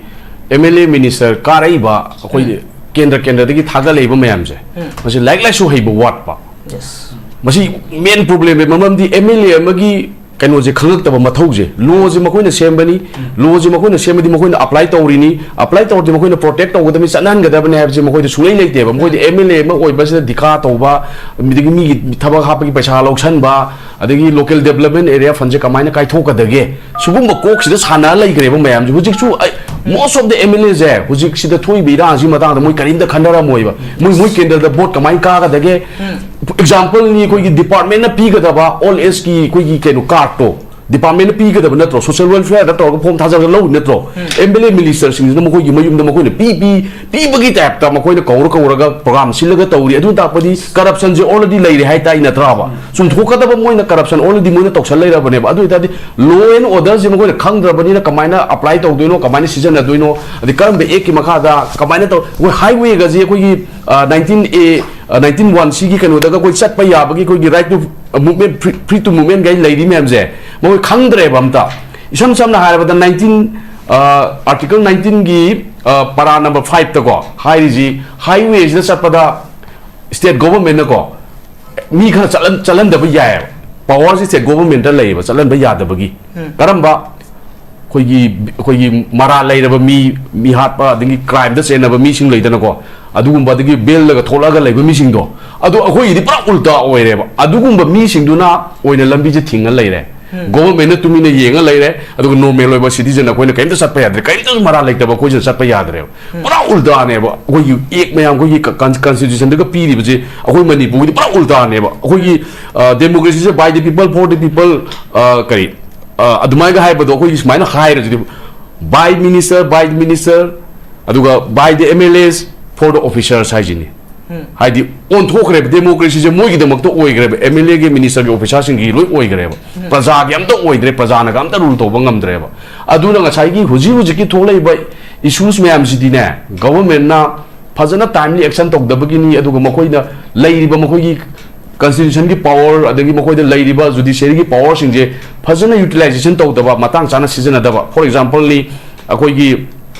ꯑꯦꯝ ꯑꯦꯜ ꯑꯦ ꯃꯤꯅꯤꯁꯇꯔ ꯀꯥꯔꯛꯏꯕ ꯑꯩꯈꯣꯏ ꯀꯦꯟꯗ꯭ꯔ ꯀꯦꯟꯗ꯭ꯔꯗꯒꯤ ꯊꯥꯒꯠꯂꯛꯏꯕ ꯃꯌꯥꯝꯁꯦ, ꯃꯁꯤ ꯂꯥꯏꯔꯤꯛ ꯂꯥꯏꯁꯨ ꯍꯩꯕ ꯋꯥꯠꯄ, ꯌꯦꯁ꯫ ꯃꯁꯤ ꯃꯦꯟ ꯄ꯭ꯔꯣꯕ꯭ꯂꯦꯝꯅꯦ꯫ ꯃꯔꯝꯗꯤ ꯑꯦꯝ ꯑꯦꯜ ꯑꯦ ꯑꯃꯒꯤ ꯀꯩꯅꯣꯁꯦ ꯈꯪꯉꯛꯇꯕ ꯃꯊꯧꯁꯦ꯫ ꯂꯣꯁꯦ ꯃꯈꯣꯏꯅ ꯁꯦꯝꯕꯅꯤ, ꯂꯣꯁꯦ ꯃꯈꯣꯏꯅ ꯁꯦꯝꯃꯗꯤ ꯃꯈꯣꯏꯅ ꯑꯦꯄ꯭ꯂꯥꯏ ꯇꯧꯔꯤꯅꯤ, ꯑꯦꯄ꯭ꯂꯥꯏ ꯇꯧꯔꯗꯤ ꯃꯈꯣꯏꯅ ꯄ꯭ꯔꯣꯇꯦꯛ ꯇꯧꯒꯗꯕꯅꯤ, ꯆꯠꯅꯍꯟꯒꯗꯕꯅꯤ ꯍꯥꯏꯕꯁꯦ ꯃꯈꯣꯏꯗ ꯁꯨꯡꯂꯩ ꯂꯩꯇꯦꯕ꯫ ꯃꯈꯣꯏꯗꯤ ꯑꯦꯝ ꯑꯦꯜ ꯑꯦ ꯑꯃ ꯑꯣꯏꯕꯁꯤꯗ ꯙꯤꯀꯥ ꯇꯧꯕ, ꯑꯗꯒꯤ ꯃꯤꯒꯤ ꯊꯕꯛ ꯍꯥꯞꯄꯒꯤ ꯄꯩꯁꯥ ꯂꯧꯁꯟꯕ, ꯑꯗꯒꯤ ꯂꯣꯀꯦꯜ ꯗꯦꯕꯂꯞꯃꯦꯟ ꯑꯦꯔꯤꯌꯥ ꯐꯟꯁꯦ ꯀꯃꯥꯏꯅ ꯀꯥꯏꯊꯣꯛꯀꯗꯒꯦ, ꯁꯤꯒꯨꯝꯕ ꯀꯣꯛꯁꯤꯗ ꯁꯥꯟꯅꯔ ꯂꯩꯈ꯭ꯔꯦꯕ ꯃꯌꯥꯝꯁꯦ꯫ ꯍꯧꯖꯤꯛꯁꯨ ꯑꯩ, most of the M L As ꯍꯧꯖꯤꯛꯁꯤꯗ ꯊꯣꯛꯏꯕ ꯏꯔꯥꯡꯁꯤ ꯃꯇꯥꯡꯗ ꯃꯣꯏ ꯀꯔꯤꯝꯇ ꯈꯟꯅꯔꯝꯃꯣꯏꯕ꯫ ꯃꯣꯏ, ꯃꯣꯏ ꯀꯦꯟꯗ꯭ꯔꯗ ꯚꯣꯠ ꯀꯃꯥꯏꯅ ꯀꯥꯒꯗꯒꯦ, ꯑꯦꯛꯖꯥꯝꯄꯜꯅꯤ, ꯑꯩꯈꯣꯏꯒꯤ ꯗꯤꯄꯥꯔꯠꯃꯦꯟꯅ ꯄꯤꯒꯗꯕ ꯑꯣꯜ ꯑꯦꯖꯀꯤ ꯑꯩꯈꯣꯏꯒꯤ ꯀꯩꯅꯣ ꯀꯥꯔꯠꯇꯣ ꯗꯤꯄꯥꯔꯠꯃꯦꯟꯅ ꯄꯤꯒꯗꯕ ꯅꯠꯇ꯭ꯔꯣ? ꯁꯣꯁꯤꯌꯦꯜ ꯋꯦꯜꯐꯤꯌꯔꯗ ꯇꯧꯔꯒ ꯐꯣꯝ ꯊꯥꯖꯤꯜꯂꯒ ꯂꯧꯔꯤ ꯅꯠꯇ꯭ꯔꯣ? ꯑꯦꯝ ꯑꯦꯜ ꯑꯦ ꯃꯤꯅꯤꯁꯇꯔꯁꯤꯡꯁꯤꯅ ꯃꯈꯣꯏꯒꯤ ꯃꯌꯨꯝꯗ ꯃꯈꯣꯏꯅ ꯄꯤ ꯄꯤ ꯄꯤꯕꯒꯤ ꯇꯥꯏꯞꯇ ꯃꯈꯣꯏꯅ ꯀꯧꯔ ꯀꯧꯔꯒ ꯄ꯭ꯔꯣꯒ꯭ꯔꯥꯝ ꯁꯤꯜꯂꯒ ꯇꯧꯔꯤ꯫ ꯑꯗꯨ ꯇꯥꯛꯄꯗꯤ ꯀꯔꯞꯁꯟꯁꯦ ꯑꯣꯜꯔꯦꯗꯤ ꯂꯩꯔꯦ ꯍꯥꯏ ꯇꯥꯏ ꯅꯠꯇ꯭ꯔꯥꯕ? ꯆꯨꯝꯊꯣꯛꯀꯗꯕ ꯃꯣꯏꯅ ꯀꯔꯞꯁꯟ ꯑꯣꯜꯔꯦꯗꯤ ꯃꯣꯏꯅ ꯇꯧꯁꯜ ꯂꯩꯔꯕꯅꯦꯕ꯫ ꯑꯗꯨ ꯑꯣꯏꯇꯥꯔꯗꯤ ꯂꯣ ꯑꯦꯟ ꯑꯣꯔꯗꯔꯁꯦ ꯃꯈꯣꯏꯅ ꯈꯪꯗ꯭ꯔꯕꯅꯤꯅ ꯀꯃꯥꯏꯅ ꯑꯦꯄ꯭ꯂꯥꯏ ꯇꯧꯗꯣꯏꯅꯣ, ꯀꯃꯥꯏꯅ ꯁꯤꯖꯤꯟꯅꯗꯣꯏꯅꯣ, ꯑꯗꯩ ꯀꯔꯝꯕ ꯑꯦꯛꯀꯤ ꯃꯈꯥꯗ ꯀꯃꯥꯏꯅ ꯇꯧ-, ꯑꯩꯈꯣꯏ ꯍꯥꯏꯋꯦꯒꯁꯦ ꯑꯩꯈꯣꯏꯒꯤ ꯅꯥꯏꯟꯇꯤꯟ ꯑꯦ, ꯅꯥꯏꯟꯇꯤꯟ ꯋꯥꯟ ꯁꯤꯒꯤ ꯀꯩꯅꯣꯗꯒ ꯑꯩꯈꯣꯏ ꯆꯠꯄ ꯌꯥꯕꯒꯤ ꯑꯩꯈꯣꯏꯒꯤ right to movement, free to ꯃꯨꯚꯃꯦꯟꯒꯩ ꯂꯩꯔꯤ ꯃꯌꯥꯝꯁꯦ ꯃꯈꯣꯏ ꯈꯪꯗ꯭ꯔꯦꯕ ꯑꯝꯇ꯫ ꯏꯁꯝ ꯁꯝꯅ ꯍꯥꯏꯔꯕꯗ ꯅꯥꯏꯟꯇꯤꯟ, ꯑꯥꯔꯇꯤꯀꯜ ꯅꯥꯏꯟꯇꯤꯟꯒꯤ ꯄꯔꯥ ꯅꯝꯕꯔ ꯐꯥꯏꯚꯇꯀꯣ ꯍꯥꯏꯔꯤꯁꯤ, ꯍꯥꯏꯋꯦꯁꯤꯗ ꯆꯠꯄꯗ ꯁ꯭ꯇꯦꯠ ꯒꯣꯚꯔꯟꯃꯦꯟꯠꯅꯀꯣ ꯃꯤ ꯈꯔ ꯆꯠꯍꯟ-, ꯆꯠꯍꯟꯗꯕ ꯌꯥꯏꯌꯦꯕ꯫ ꯄꯋꯥꯔꯁꯤ ꯁ꯭ꯇꯦꯠ ꯒꯣꯚꯔꯟꯃꯦꯟꯠꯇ ꯂꯩꯌꯦꯕ ꯆꯠꯍꯟꯕ ꯌꯥꯗꯕꯒꯤ꯫ ꯀꯔꯝꯕ? ꯑꯩꯈꯣꯏꯒꯤ ꯑꯩꯈꯣꯏꯒꯤ ꯃꯔꯥꯜ ꯂꯩꯔꯕ ꯃꯤ, ꯃꯤ ꯍꯥꯠꯄ, ꯑꯗꯒꯤ ꯀ꯭ꯔꯥꯏꯝꯗ ꯆꯦꯟꯅꯕ ꯃꯤꯁꯤꯡ ꯂꯩꯗꯅꯀꯣ, ꯑꯗꯨꯒꯨꯝꯕ, ꯑꯗꯒꯤ ꯕꯦꯜꯗꯒ ꯊꯣꯛꯂꯛꯑꯒ ꯂꯩꯕ ꯃꯤꯁꯤꯡꯗꯣ, ꯑꯗꯣ ꯑꯩꯈꯣꯏꯒꯤꯗꯤ ꯄꯨꯔꯥ ꯎꯜꯇꯥ ꯑꯣꯏꯔꯦꯕ꯫ ꯑꯗꯨꯒꯨꯝꯕ ꯃꯤꯁꯤꯡꯗꯨꯅ ꯑꯣꯏꯅ ꯂꯝꯕꯤꯁꯦ ꯊꯤꯡꯉ ꯂꯩꯔꯦ꯫ ꯒꯣꯚꯔꯟꯃꯦꯟꯠꯅ ꯇꯨꯃꯤꯟꯅ ꯌꯦꯡꯉ ꯂꯩꯔꯦ, ꯑꯗꯨꯒ ꯅꯣꯔꯃꯦꯜ ꯑꯣꯏꯕ ꯁꯤꯇꯤꯖꯟ ꯑꯩꯈꯣꯏꯅ ꯀꯔꯤꯝꯇ ꯆꯠꯄ ꯌꯥꯗ꯭ꯔꯦ, ꯀꯔꯤꯝꯇꯁꯨ ꯃꯔꯥꯜ ꯂꯩꯇꯕ ꯑꯩꯈꯣꯏꯁꯤꯅ ꯆꯠꯄ ꯌꯥꯗ꯭ꯔꯦꯕ꯫ ꯄꯨꯔꯥ ꯎꯜꯇꯥꯅꯦꯕ꯫ ꯑꯩꯈꯣꯏꯒꯤ ꯑꯦꯛ ꯃꯌꯥꯝ, ꯑꯩꯈꯣꯏꯒꯤ ꯀꯟꯁꯇꯤꯇ꯭ꯌꯨꯁꯟꯗꯒ ꯄꯤꯔꯤꯕꯁꯦ ꯑꯩꯈꯣꯏ ꯃꯅꯤꯄꯨꯔꯒꯤꯗꯤ ꯄꯨꯔꯥ ꯎꯜꯇꯥꯅꯦꯕ꯫ ꯑꯩꯈꯣꯏꯒꯤ ꯗꯦꯃꯣꯀ꯭ꯔꯦꯁꯤꯁꯦ by the people, for the people, ꯀꯔꯤ, ꯑ, ꯑꯗꯨꯃꯥꯏꯅ ꯍꯥꯏꯕꯗꯣ ꯑꯩꯈꯣꯏꯒꯤ ꯁꯨꯃꯥꯏꯅ ꯍꯥꯏꯔꯁꯤꯗꯤ, by minister, by the minister, ꯑꯗꯨꯒ by the M L As, for the officers ꯍꯥꯏꯁꯤꯅꯤ꯫ ꯍꯥꯏꯗꯤ ꯑꯣꯟꯊꯣꯛꯈ꯭ꯔꯦꯕ, ꯗꯦꯃꯣꯀ꯭ꯔꯦꯁꯤꯁꯦ ꯃꯣꯏꯒꯤꯗꯃꯛꯇ ꯑꯣꯏꯈ꯭ꯔꯦꯕ, ꯑꯦꯝ ꯑꯦꯜ ꯑꯦꯒꯤ, ꯃꯤꯅꯤꯁꯇꯔꯒꯤ, ꯑꯣꯐꯤꯁꯥꯔꯁꯤꯡꯒꯤ ꯂꯣꯏ ꯑꯣꯏꯈ꯭ꯔꯦꯕ꯫ ꯄ꯭ꯔꯖꯥꯒꯤ ꯑꯝꯇ ꯑꯣꯏꯗ꯭ꯔꯦ, ꯄ꯭ꯔꯖꯥꯅꯒ ꯑꯝꯇ ꯔꯨꯜ ꯇꯧꯕ ꯉꯝꯗ꯭ꯔꯦꯕ꯫ ꯑꯗꯨꯅ ꯉꯁꯥꯏꯒꯤ ꯍꯧꯖꯤꯛ ꯍꯧꯖꯤꯛꯀꯤ ꯊꯣꯛꯂꯛꯏꯕ ꯏꯁꯨꯁ ꯃꯌꯥꯝꯁꯤꯗꯤꯅꯦ, ꯒꯚꯔꯟꯃꯦꯟꯠꯅ ꯐꯖꯅ ꯇꯥꯏꯝꯂꯤ ꯑꯦꯛꯁꯟ ꯇꯧꯗꯕꯒꯤꯅꯤ꯫ ꯑꯗꯨꯒ ꯃꯈꯣꯏꯅ ꯂꯩꯔꯤꯕ ꯃꯈꯣꯏꯒꯤ ꯀꯟꯁꯇꯤꯇ꯭ꯌꯨꯁꯟꯒꯤ ꯄꯋꯥꯔ, ꯑꯗꯒꯤ ꯃꯈꯣꯏꯗ ꯂꯩꯔꯤꯕ ꯖꯨꯗꯤꯁꯤꯌꯔꯤꯒꯤ ꯄꯋꯥꯔꯁꯤꯡꯁꯦ ꯐꯖꯅ ꯌꯨꯇꯤꯂꯥꯏꯖꯦꯁꯟ ꯇꯧꯗꯕ, ꯃꯇꯥꯡ ꯆꯥꯅ ꯁꯤꯖꯤꯟꯅꯗꯕ꯫ ꯐꯣꯔ ꯑꯦꯛꯖꯥꯝꯄꯜꯅꯤ, ꯑꯩꯈꯣꯏꯒꯤ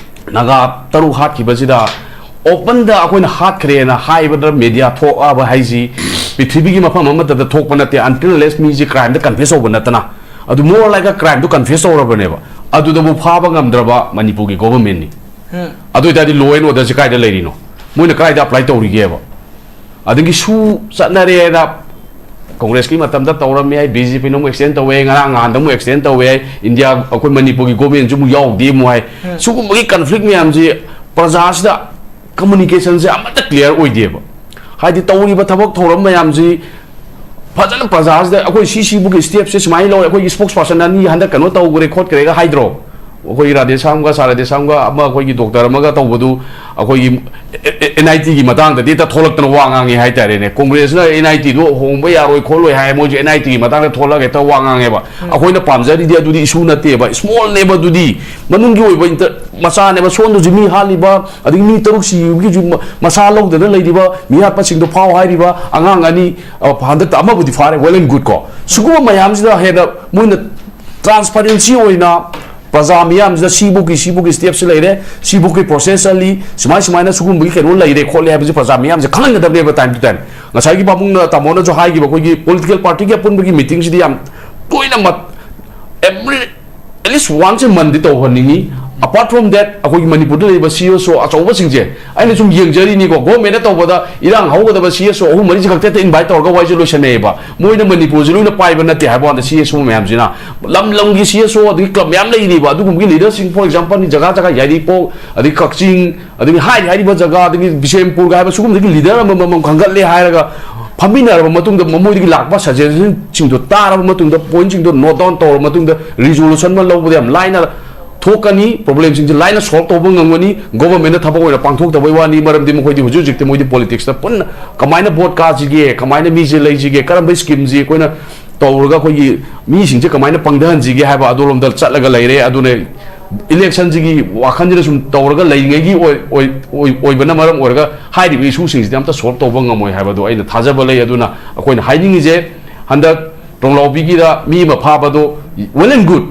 ꯅꯥꯒꯥ ꯇꯔꯨꯛ ꯍꯥꯠꯈꯤꯕꯁꯤꯗ ꯑꯣꯄꯟꯗ ꯑꯩꯈꯣꯏꯅ ꯍꯥꯠꯈ꯭ꯔꯦꯅ ꯍꯥꯏꯕꯗ ꯃꯦꯗꯤꯌꯥ ꯊꯣꯛꯑꯕ ꯍꯥꯏꯁꯤ ꯄ꯭ꯔꯤꯊꯤꯕꯤꯒꯤ ꯃꯐꯝ ꯑꯃꯠꯇꯗ ꯊꯣꯛꯄ ꯅꯠꯇꯦ, until unless ꯃꯤꯁꯦ ꯀ꯭ꯔꯥꯏꯝꯗ ꯀꯟꯐꯦꯁ ꯇꯧꯕ ꯅꯠꯇꯅ꯫ ꯑꯗꯨ more like a crimeꯗꯨ ꯀꯟꯐꯦꯁ ꯇꯧꯔꯕꯅꯦꯕ, ꯑꯗꯨꯗꯕꯨ ꯐꯥꯕ ꯉꯝꯗ꯭ꯔꯕ ꯃꯅꯤꯄꯨꯔꯒꯤ ꯒꯣꯚꯔꯟꯃꯦꯟꯠꯅꯤ꯫ ꯑꯗꯨ ꯑꯣꯏꯇꯥꯔꯗꯤ law and orderꯁꯦ ꯀꯥꯏꯗ ꯂꯩꯔꯤꯅꯣ? ꯃꯣꯏꯅ ꯀꯗꯥꯏꯗ ꯑꯦꯄ꯭ꯂꯥꯏ ꯇꯧꯔꯤꯒꯦꯕ? ꯑꯗꯒꯤ ꯁꯨ ꯆꯠꯅꯔꯦꯅ ꯀꯣꯡꯒ꯭ꯔꯦꯁꯀꯤ ꯃꯇꯝꯗ ꯇꯧꯔꯝꯃꯦ ꯍꯥꯏ, ꯕꯤ ꯖꯦ ꯄꯤꯅ ꯑꯃꯨꯛ ꯑꯦꯛꯁꯇꯦꯟ ꯇꯧꯋꯦ, ꯉꯔꯥꯡ ꯅꯍꯥꯟꯗ ꯑꯃꯨꯛ ꯑꯦꯛꯁꯇꯦꯟ ꯇꯧꯋꯦ ꯍꯥꯏ, ꯏꯟꯗꯤꯌꯥ, ꯑꯩꯈꯣꯏ ꯃꯅꯤꯄꯨꯔꯒꯤ ꯒꯣꯔꯃꯦꯟꯁꯨ ꯑꯃꯨꯛ ꯌꯥꯎꯗꯦ ꯑꯃꯨꯛ ꯍꯥꯏ꯫ ꯁꯤꯒꯨꯝꯕꯒꯤ ꯀꯟꯐ꯭ꯂꯤꯛ ꯃꯌꯥꯝꯁꯤ ꯄ꯭ꯔꯖꯥꯁꯤꯗ ꯀꯝꯃꯨꯅꯤꯀꯦꯁꯟꯁꯦ ꯑꯃꯠꯇ ꯀ꯭ꯂꯤꯌꯥꯔ ꯑꯣꯏꯗꯦꯕ꯫ ꯍꯥꯏꯗꯤ ꯇꯧꯔꯤꯕ ꯊꯕꯛ ꯊꯧꯔꯝ ꯃꯌꯥꯝꯁꯤ ꯐꯖꯅ ꯄ꯭ꯔꯖꯥꯁꯤꯗ ꯑꯩꯈꯣꯏ ꯁꯤ ꯁꯤꯕꯨꯒꯤ ꯁ꯭ꯇꯦꯞꯁꯦ ꯁꯨꯃꯥꯏꯅ ꯂꯧꯔꯦ, ꯑꯩꯈꯣꯏꯒꯤ ꯁ꯭ꯄꯣꯛꯁ ꯄꯥꯔꯁꯟ ꯑꯅꯤ ꯍꯟꯗꯛ ꯀꯩꯅꯣ ꯇꯧꯈ꯭ꯔꯦ ꯈꯣꯠꯈ꯭ꯔꯦꯒ ꯍꯥꯏꯗ꯭ꯔꯣ? ꯑꯩꯈꯣꯏꯒꯤ ꯔꯥꯙꯦꯁ꯭ꯌꯥꯝꯒ, ꯁꯥꯔ ꯔꯥꯙꯦꯁ꯭ꯌꯥꯝꯒ ꯑꯃ ꯑꯩꯈꯣꯏꯒꯤ ꯗꯣꯛꯇꯔ ꯑꯃꯒ ꯇꯧꯕꯗꯨ, ꯑꯩꯈꯣꯏꯒꯤ ꯑꯦꯟ ꯑꯥꯏ ꯇꯤꯒꯤ ꯃꯇꯥꯡꯗꯗꯤ ꯍꯦꯛꯇ ꯊꯣꯛꯂꯛꯇꯅ ꯋꯥ ꯉꯥꯡꯉꯦ ꯍꯥꯏꯇꯥꯔꯦꯅꯦ꯫ ꯀꯣꯡꯒ꯭ꯔꯦꯁꯅ ꯑꯦꯟ ꯑꯥꯏ ꯇꯤꯗꯨ ꯍꯣꯡꯕ ꯌꯥꯔꯣꯏ ꯈꯣꯠꯂꯣꯏ ꯍꯥꯏ, ꯃꯣꯏꯁꯨ ꯑꯦꯟ ꯑꯥꯏ ꯇꯤꯒꯤ ꯃꯇꯥꯡꯗ ꯊꯣꯛꯂꯛꯑꯒ ꯍꯦꯛꯇ ꯋꯥ ꯉꯥꯡꯉꯦꯕ꯫ ꯑꯩꯈꯣꯏꯅ ꯄꯥꯝꯖꯔꯤꯗꯤ ꯑꯗꯨꯗꯤ ꯏꯁꯨ ꯅꯠꯇꯦꯕ, ꯁ꯭ꯃꯣꯜꯅꯦꯕ ꯑꯗꯨꯗꯤ, ꯃꯅꯨꯡꯒꯤ ꯑꯣꯏꯕ ꯏꯟꯇꯔ-, ꯃꯆꯥꯅꯦꯕ꯫ ꯁꯣꯝꯗꯁꯨ ꯃꯤ ꯍꯥꯠꯂꯤꯕ, ꯑꯗꯒꯤ ꯃꯤ ꯇꯔꯨꯛ ꯁꯤꯕꯒꯤꯁꯨ ꯃ-, ꯃꯁꯥ ꯂꯧꯗꯅ ꯂꯩꯔꯤꯕ, ꯃꯤꯍꯥꯠꯄꯁꯤꯡꯗꯣ ꯐꯥꯎ ꯍꯥꯏꯔꯤꯕ ꯑꯉꯥꯡ ꯑꯅꯤ, ꯑ, ꯍꯟꯗꯛꯇ ꯑꯃꯕꯨꯗꯤ ꯐꯥꯔꯦ, well and good ꯀꯣ꯫ ꯁꯤꯒꯨꯝꯕ ꯃꯌꯥꯝꯁꯤꯗ ꯍꯦꯟꯅ ꯃꯣꯏꯅ ꯇ꯭ꯔꯥꯟꯁꯄꯔꯦꯟꯁꯤ ꯑꯣꯏꯅ ꯄ꯭ꯔꯖꯥ ꯃꯤꯌꯥꯝꯁꯤꯗ ꯁꯤꯕꯨꯛꯀꯤ, ꯁꯤꯕꯨꯛꯀꯤ ꯁ꯭ꯇꯦꯞꯁꯤ ꯂꯩꯔꯦ, ꯁꯤꯕꯨꯛꯀꯤ ꯄ꯭ꯔꯣꯁꯦꯁ ꯆꯠꯂꯤ, ꯁꯨꯃꯥꯏ ꯁꯨꯃꯥꯏꯅ ꯁꯤꯒꯨꯝꯕꯒꯤ ꯀꯩꯅꯣ ꯂꯩꯔꯦ ꯈꯣꯠꯂꯦ ꯍꯥꯏꯕꯁꯤ ꯄ꯭ꯔꯖꯥ ꯃꯤꯌꯥꯝꯁꯦ ꯈꯪꯍꯟꯒꯗꯕꯅꯦꯕ time to time꯫ ꯉꯁꯥꯏꯒꯤ ꯄꯥꯕꯨꯡꯅ, ꯇꯥꯃꯣꯅꯁꯨ ꯍꯥꯏꯈꯤꯕ ꯑꯩꯈꯣꯏꯒꯤ ꯄꯣꯂꯤꯇꯤꯀꯦꯜ ꯄꯥꯔꯇꯤꯒꯤ ꯑꯄꯨꯟꯕꯒꯤ ꯃꯤꯇꯤꯡꯁꯤꯗꯤ ꯌꯥꯝ ꯇꯣꯏꯅ ꯃꯠ-, every least once a monthꯗꯤ ꯇꯧꯍꯟꯅꯤꯡꯉꯤ꯫ Apart from that, ꯑꯩꯈꯣꯏꯒꯤ ꯃꯅꯤꯄꯨꯔꯗ ꯂꯩꯔꯤꯕ C S O ꯑꯆꯧꯕꯁꯤꯡꯁꯦ ꯑꯩꯅ ꯁꯨꯝ ꯌꯦꯡꯖꯔꯤꯅꯤꯀꯣ, governmentꯅ ꯇꯧꯕꯗ ꯏꯔꯥꯡ ꯍꯧꯒꯗꯕ C S O ꯑꯍꯨꯝ ꯃꯔꯤꯁꯦ ꯈꯛꯇ invite ꯇꯧꯔꯒ ꯋꯥꯔꯤꯁꯦ ꯂꯣꯏꯁꯟꯅꯩꯌꯦꯕ꯫ ꯃꯣꯏꯅ ꯃꯅꯤꯄꯨꯔꯁꯦ ꯂꯣꯏꯅ ꯄꯥꯏꯕ ꯅꯠꯇꯦ ꯍꯥꯏꯕ ꯋꯥꯅꯤꯗ, C S O ꯃꯌꯥꯝꯁꯤꯅ ꯂꯝ ꯂꯝꯒꯤ C S O ꯑꯗꯒꯤ club ꯃꯌꯥꯝ ꯂꯩꯔꯤꯕ, ꯑꯗꯨꯒꯨꯝꯕꯒꯤ leaderꯁꯤꯡ, for example, ꯖꯒꯥ ꯖꯒꯥ ꯌꯥꯏꯔꯤꯄꯣꯛ, ꯑꯗꯒꯤ ꯀꯛꯆꯤꯡ, ꯑꯗꯒꯤ ꯍꯥꯏꯔꯤ ꯍꯥꯏꯔꯤꯕ ꯖꯒꯥ, ꯑꯗꯒꯤ ꯕꯤꯁꯦꯝꯄꯨꯔꯒ ꯍꯥꯏꯕ ꯁꯤꯒꯨꯝꯕꯗꯒꯤ leader ꯑꯃꯃꯝ ꯈꯟꯒꯠꯂꯦ ꯍꯥꯏꯔꯒ ꯐꯝꯃꯤꯟꯅꯔꯕ ꯃꯇꯨꯡꯗ, ꯃꯃꯣꯏꯗꯒꯤ ꯂꯥꯛꯄ suggestionꯁꯤꯡꯗꯣ ꯇꯥꯔꯕ ꯃꯇꯨꯡꯗ, pointꯁꯤꯡꯗꯣ note down ꯇꯧꯔꯕ ꯃꯇꯨꯡꯗ, resolution ꯑꯃ ꯂꯧꯕꯗ ꯌꯥꯝ ꯂꯥꯏꯅ ꯊꯣꯛꯀꯅꯤ, problemꯁꯤꯡꯁꯦ ꯂꯥꯏꯅ solve ꯇꯧꯕ ꯉꯝꯒꯅꯤ꯫ Governmentꯅ ꯊꯕꯛ ꯑꯣꯏꯅ ꯄꯥꯡꯊꯣꯛꯇꯕꯩ ꯋꯥꯅꯤ, ꯃꯔꯝꯗꯤ ꯃꯈꯣꯏꯗꯤ ꯍꯧꯖꯤꯛ ꯍꯧꯖꯤꯛꯇꯤ ꯃꯣꯏꯗꯤ politicsꯇ ꯄꯨꯟꯅ ꯀꯃꯥꯏꯅ vote ꯀꯥꯁꯤꯒꯦ, ꯀꯃꯥꯏꯅ ꯃꯤꯁꯦ ꯂꯩꯁꯤꯒꯦ, ꯀꯔꯝꯕ schemeꯁꯤ ꯑꯩꯈꯣꯏꯅ ꯇꯧꯔꯒ ꯑꯩꯈꯣꯏꯒꯤ ꯃꯤꯁꯤꯡꯁꯦ ꯀꯃꯥꯏꯅ ꯄꯪꯊꯍꯟꯁꯤꯒꯦ ꯍꯥꯏꯕ ꯑꯗꯨꯔꯣꯝꯗ ꯆꯠꯂꯒ ꯂꯩꯔꯦ꯫ ꯑꯗꯨꯅ electionꯁꯤꯒꯤ ꯋꯥꯈꯜꯁꯤꯗ ꯁꯨꯝ ꯇꯧꯔꯒ ꯂꯩꯔꯤꯉꯩꯒꯤ ꯑꯣꯏ-, ꯑꯣꯏ-, ꯑꯣꯏ-, ꯑꯣꯏꯕꯅ ꯃꯔꯝ ꯑꯣꯏꯔꯒ ꯍꯥꯏꯔꯤꯕ issueꯁꯤꯡꯁꯤꯗꯤ ꯑꯝꯇ solve ꯇꯧꯕ ꯉꯝꯃꯣꯏ ꯍꯥꯏꯕꯗꯣ ꯑꯩꯅ ꯊꯥꯖꯕ ꯂꯩ꯫ ꯑꯗꯨꯅ ꯑꯩꯈꯣꯏꯅ ꯍꯥꯏꯅꯤꯡꯉꯤꯁꯦ, ꯍꯟꯗꯛ ꯇꯣꯡꯂꯥꯎꯕꯤꯒꯤꯗ ꯃꯤ ꯑꯃ ꯐꯥꯕꯗꯣ well and good,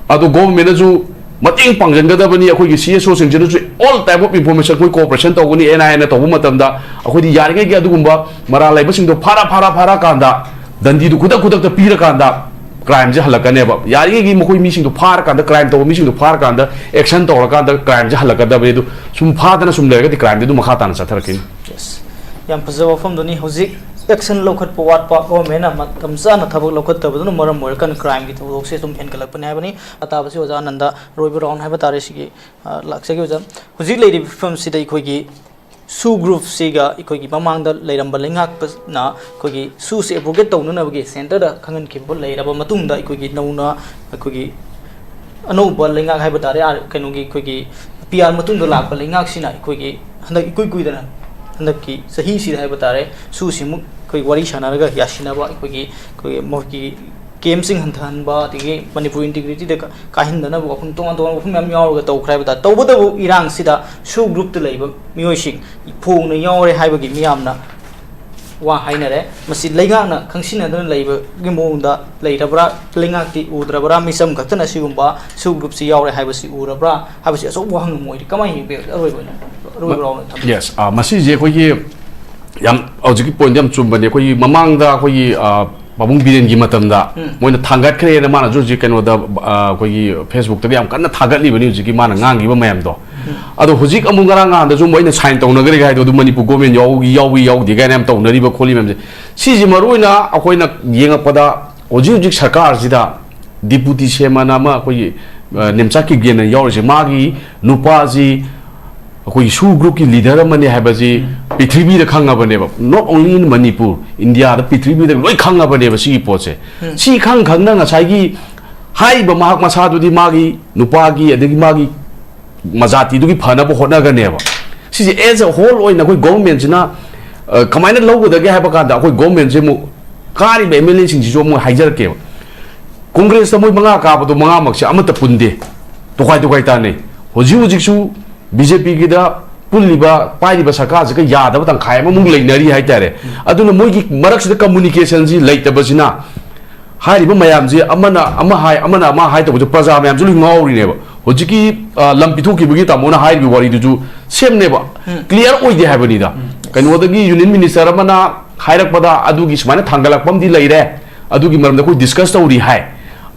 ꯑꯗꯣ governmentꯅꯁꯨ ꯃꯇꯦꯡ ꯄꯥꯡꯁꯤꯟꯒꯗꯕꯅꯤ꯫ ꯑꯩꯈꯣꯏꯒꯤ C S Oꯁꯤꯡꯁꯤꯅꯁꯨ all type of information ꯑꯩꯈꯣꯏ cooperation ꯇꯧꯒꯅꯤ꯫ N I Aꯅ ꯇꯧꯕ ꯃꯇꯝꯗ ꯑꯩꯈꯣꯏꯗꯤ ꯌꯥꯔꯤꯉꯩꯒꯤ ꯑꯗꯨꯒꯨꯝꯕ ꯃꯔꯥꯜ ꯂꯩꯕꯁꯤꯡꯗꯣ ꯐꯥꯔ ꯐꯥꯔ ꯐꯥꯔꯀꯥꯟꯗ ꯗꯟꯗꯤꯗꯨ ꯈꯨꯗꯛ ꯈꯨꯗꯛꯇ ꯄꯤꯔꯀꯥꯟꯗ crimeꯁꯦ ꯍꯜꯂꯛꯀꯅꯦꯕ꯫ ꯌꯥꯔꯤꯉꯩꯒꯤ ꯃꯈꯣꯏ ꯃꯤꯁꯤꯡꯗꯣ ꯐꯥꯔꯀꯥꯟꯗ, crime ꯇꯧꯕ ꯃꯤꯁꯤꯡꯗꯣ ꯐꯥꯔꯀꯥꯟꯗ action ꯇꯧꯔꯀꯥꯟꯗ crimeꯁꯦ ꯍꯜꯂꯛꯀꯗꯕꯅꯤ꯫ ꯑꯗꯨ ꯁꯨꯝ ꯐꯥꯗꯅ ꯁꯨꯝ ꯂꯩꯔꯒꯗꯤ crimeꯗꯤ ꯑꯗꯨꯝ ꯃꯈꯥ ꯇꯥꯅ ꯆꯠꯊꯔꯛꯈꯤꯅꯤ꯫ Yes, ꯌꯥꯝ ꯐꯖꯕ ꯋꯥꯐꯝꯗꯨꯅꯤ꯫ ꯍꯧꯖꯤꯛ action ꯂꯧꯈꯠꯄ ꯋꯥꯠꯄ, governmentꯅ ꯃꯇꯝ ꯆꯥꯅ ꯊꯕꯛ ꯂꯧꯈꯠꯇꯕꯗꯨꯅ ꯃꯔꯝ ꯑꯣꯏꯔꯀꯥꯟꯗ crimeꯒꯤ ꯊꯧꯗꯣꯛꯁꯦ ꯑꯗꯨꯝ ꯍꯦꯟꯒꯠꯂꯛꯄꯅꯦ ꯍꯥꯏꯕꯅꯤ꯫ ꯑꯇꯥꯕꯁꯤ ꯑꯣꯖꯥ ꯑꯅꯟꯗ, ꯑꯔꯣꯏꯕ round ꯍꯥꯏꯕ ꯇꯥꯔꯦ ꯁꯤꯒꯤ, ꯑ, ꯂꯥꯛꯆꯒꯦ ꯑꯣꯖꯥ꯫ ꯍꯧꯖꯤꯛ ꯂꯩꯔꯤꯕ ꯐꯤꯕꯝꯁꯤꯗ ꯑꯩꯈꯣꯏꯒꯤ SoO groupꯁꯤꯒ ꯑꯩꯈꯣꯏꯒꯤ ꯃꯃꯥꯡꯗ ꯂꯩꯔꯝꯕ ꯂꯩꯉꯥꯛꯄꯅ ꯑꯩꯈꯣꯏꯒꯤ SoOꯁꯦ abrogate ꯇꯧꯅꯅꯕꯒꯤ centreꯗ ꯈꯪꯍꯟꯈꯤꯕ ꯂꯩꯔꯕ ꯃꯇꯨꯡꯗ, ꯑꯩꯈꯣꯏꯒꯤ ꯅꯧꯅ ꯑꯩꯈꯣꯏꯒꯤ ꯑꯅꯧꯕ ꯂꯩꯉꯥꯛ ꯍꯥꯏꯕ ꯇꯥꯔꯦ, ꯑꯥ, ꯀꯩꯅꯣꯒꯤ ꯑꯩꯈꯣꯏꯒꯤ P R ꯃꯇꯨꯡꯗ ꯂꯥꯛꯄ ꯂꯩꯉꯥꯛꯁꯤꯅ ꯑꯩꯈꯣꯏꯒꯤ ꯍꯟꯗꯛ ꯏꯀꯨꯏ ꯀꯨꯏꯗꯅ, ꯍꯟꯗꯛꯀꯤ ꯆꯍꯤꯁꯤꯗ ꯍꯥꯏꯕ ꯇꯥꯔꯦ, SoOꯁꯤꯃꯨꯛ ꯑꯩꯈꯣꯏ ꯋꯥꯔꯤ ꯁꯥꯟꯅꯔꯒ ꯌꯥꯁꯤꯟꯅꯕ, ꯑꯩꯈꯣꯏꯒꯤ, ꯑꯩꯈꯣꯏꯒꯤ ꯃꯈꯣꯏꯒꯤ campꯁꯤꯡ ꯍꯟꯊꯍꯟꯕ, ꯑꯗꯒꯤ ꯃꯅꯤꯄꯨꯔ integrityꯗ ꯀꯥ-, ꯀꯥꯏꯍꯟꯗꯅꯕ ꯋꯥꯐꯝ, ꯇꯣꯉꯥꯟ ꯇꯣꯉꯥꯟꯕ ꯋꯥꯐꯝ ꯃꯌꯥꯝ ꯌꯥꯎꯔꯒ ꯇꯧꯈ꯭ꯔꯦ ꯍꯥꯏꯕ ꯇꯥꯔꯦ꯫ ꯇꯧꯕꯇꯕꯨ ꯏꯔꯥꯡꯁꯤꯗ SoO groupꯇ ꯂꯩꯕ ꯃꯤꯑꯣꯏꯁꯤꯡ ꯐꯣꯡꯅ ꯌꯥꯎꯔꯦ ꯍꯥꯏꯕꯒꯤ ꯃꯤꯌꯥꯝꯅ ꯋꯥ ꯍꯥꯏꯅꯔꯦ꯫ ꯃꯁꯤ ꯂꯩꯉꯥꯛꯅ ꯈꯪꯁꯤꯟꯅꯗꯨꯅ ꯂꯩꯕꯒꯤ ꯃꯑꯣꯡꯗ ꯂꯩꯔꯕ꯭ꯔꯥ? ꯂꯩꯉꯥꯛꯇꯤ ꯎꯗ꯭ꯔꯕ꯭ꯔꯥ? ꯃꯤꯆꯝ ꯈꯛꯇꯅ ꯁꯤꯒꯨꯝꯕ SoO groupꯁꯤ ꯌꯥꯎꯔꯦ ꯍꯥꯏꯕꯁꯤ ꯎꯔꯕ꯭ꯔꯥ? ꯍꯥꯏꯕꯁꯤ ꯑꯆꯧꯕ ꯋꯥꯍꯪ ꯑꯃ ꯑꯣꯏꯔꯤ꯫ ꯀꯃꯥꯏꯅ ꯌꯦꯡꯕꯤꯕꯒꯦ? ꯑꯔꯣꯏꯕ ꯑꯣꯏꯅ, ꯑꯔꯣꯏꯕ round ꯊꯝꯖꯒꯦ꯫ Yes, ꯑ, ꯃꯁꯤꯁꯦ ꯑꯩꯈꯣꯏꯒꯤ ꯌꯥꯝ, ꯍꯧꯖꯤꯛꯀꯤ pointꯗꯤ ꯌꯥꯝ ꯆꯨꯝꯕꯅꯦ꯫ ꯑꯩꯈꯣꯏꯒꯤ ꯃꯃꯥꯡꯗ ꯑꯩꯈꯣꯏꯒꯤ, ꯑ, ꯄꯥꯕꯨꯡ ꯕꯤꯔꯦꯟꯒꯤ ꯃꯇꯝꯗ ꯎꯝ꯫ ꯃꯣꯏꯅ ꯊꯥꯡꯒꯠꯈ꯭ꯔꯦꯅ ꯃꯥꯅꯁꯨ ꯍꯧꯖꯤꯛ ꯀꯩꯅꯣꯗ, ꯑ, ꯑꯩꯈꯣꯏꯒꯤ Facebookꯇꯒ ꯌꯥꯝ ꯀꯟꯅ ꯊꯥꯒꯠꯂꯤꯕꯅꯤ ꯍꯧꯖꯤꯛꯀꯤ ꯃꯥꯅ ꯉꯥꯡꯈꯤꯕ ꯃꯌꯥꯝꯗꯣ꯫ ꯎꯝ꯫ ꯑꯗꯣ ꯍꯧꯖꯤꯛ ꯑꯃꯨꯛ ꯉꯔꯥꯡ ꯅꯍꯥꯟꯗꯁꯨ ꯃꯣꯏꯅ sign ꯇꯧꯅꯈ꯭ꯔꯦ ꯍꯥꯏꯗꯣ, ꯑꯗꯨ ꯃꯅꯤꯄꯨꯔ government ꯌꯥꯎ-, ꯌꯥꯎꯏ ꯌꯥꯎꯗꯦ ꯀꯥꯏꯅ ꯌꯥꯝ ꯇꯧꯅꯔꯤꯕ ꯈꯣꯠꯂꯤꯕ ꯃꯌꯥꯝꯁꯦ, ꯁꯤꯁꯦ ꯃꯔꯨ ꯑꯣꯏꯅ ꯑꯩꯈꯣꯏꯅ ꯌꯦꯡꯉꯛꯄꯗ ꯍꯧꯖꯤꯛ ꯍꯧꯖꯤꯛ ꯁꯔꯀꯥꯔꯁꯤꯗ deputy CM ꯑꯅ ꯑꯃ ꯑꯩꯈꯣꯏꯒꯤ, ꯑ, ꯅꯦꯝꯆꯥꯛ ꯀꯤꯞꯒꯦꯟꯅ ꯌꯥꯎꯔꯤꯁꯦ, ꯃꯥꯒꯤ ꯅꯨꯄꯥꯁꯤ ꯑꯩꯈꯣꯏꯒꯤ SoO groupꯀꯤ leader ꯑꯃꯅꯤ ꯍꯥꯏꯕꯁꯤ ꯎꯝ꯫ ꯄ꯭ꯔꯤꯊꯤꯕꯤꯗ ꯈꯪꯉꯕꯅꯦꯕ, not only in ꯃꯅꯤꯄꯨꯔ, ꯏꯟꯗꯤꯌꯥꯗ, ꯄ꯭ꯔꯤꯊꯤꯕꯤꯗ ꯂꯣꯏ ꯈꯪꯉꯕꯅꯦꯕ ꯁꯤꯒꯤ ꯄꯣꯠꯁꯦ꯫ ꯎꯝ꯫ ꯁꯤ ꯈꯪ ꯈꯪꯅ ꯉꯁꯥꯏꯒꯤ ꯍꯥꯏꯔꯤꯕ ꯃꯍꯥꯛ ꯃꯁꯥꯗꯨꯗꯤ ꯃꯥꯒꯤ ꯅꯨꯄꯥꯒꯤ ꯑꯗꯒꯤ ꯃꯥꯒꯤ ꯃꯖꯥꯇꯤꯗꯨꯒꯤ ꯐꯅꯕ ꯍꯣꯠꯅꯒꯅꯦꯕ꯫ ꯁꯤꯁꯦ as a whole ꯑꯣꯏꯅ ꯑꯩꯈꯣꯏ governmentꯁꯤꯅ, ꯑ, ꯀꯃꯥꯏꯅ ꯂꯧꯒꯗꯒꯦ ꯍꯥꯏꯕ ꯀꯥꯟꯗ, ꯑꯩꯈꯣꯏ governmentꯁꯦ ꯑꯃꯨꯛ ꯀꯥꯔꯤꯕ MLAꯁꯤꯡꯁꯤꯁꯨ ꯑꯃꯨꯛ ꯍꯥꯏꯖꯔꯛꯀꯦꯕ꯫ Congressꯇ ꯃꯣꯏ ꯃꯉꯥ ꯀꯥꯕꯗꯣ ꯃꯉꯥꯃꯛꯁꯦ ꯑꯃꯠꯇ ꯄꯨꯟꯗꯦ, ꯇꯣꯈꯥꯏ ꯇꯣꯈꯥꯏ ꯇꯥꯅꯩ꯫ ꯍꯧꯖꯤꯛ ꯍꯧꯖꯤꯛꯁꯨ BJPꯒꯤꯗ ꯄꯨꯜꯂꯤꯕ, ꯄꯥꯏꯔꯤꯕ ꯁꯔꯀꯥꯔꯁꯤꯒ ꯌꯥꯗꯕ ꯇꯪꯈꯥꯏ ꯑꯃꯃꯨꯛ ꯂꯩꯅꯔꯤ ꯍꯥꯏꯇꯥꯔꯦ꯫ ꯑꯗꯨꯅ ꯃꯣꯏꯒꯤ ꯃꯔꯛꯁꯤꯗ communicationꯁꯤ ꯂꯩꯇꯕꯁꯤꯅ ꯍꯥꯏꯔꯤꯕ ꯃꯌꯥꯝꯁꯤ ꯑꯃꯅ ꯑꯃ ꯍꯥꯏ, ꯑꯃꯅ ꯑꯃ ꯍꯥꯏ ꯇꯧꯕꯁꯨ ꯄ꯭ꯔꯖꯥ ꯃꯌꯥꯝꯁꯨ ꯂꯣꯏ ꯉꯥꯎꯔꯤꯅꯦꯕ꯫ ꯍꯧꯖꯤꯛꯀꯤ, ꯑ, ꯂꯝ ꯄꯤꯊꯣꯛꯈꯤꯕꯒꯤ ꯇꯥꯃꯣꯅ ꯍꯥꯏꯔꯤꯕ ꯋꯥꯔꯤꯗꯨꯁꯨ sameꯅꯦꯕ, ꯎꯝ꯫ Clear ꯑꯣꯏꯗꯦ ꯍꯥꯏꯕꯅꯤꯗ꯫ ꯎꯝ꯫ ꯀꯩꯅꯣꯗꯒꯤ Union Minister ꯑꯃꯅ ꯍꯥꯏꯔꯛꯄꯗ ꯑꯗꯨꯒꯤ ꯁꯨꯃꯥꯏꯅ ꯊꯥꯡꯒꯠꯂꯛꯄ ꯑꯃꯗꯤ ꯂꯩꯔꯦ, ꯑꯗꯨꯒꯤ ꯃꯔꯝꯗ ꯑꯩꯈꯣꯏ discuss ꯇꯧꯔꯤ ꯍꯥꯏ꯫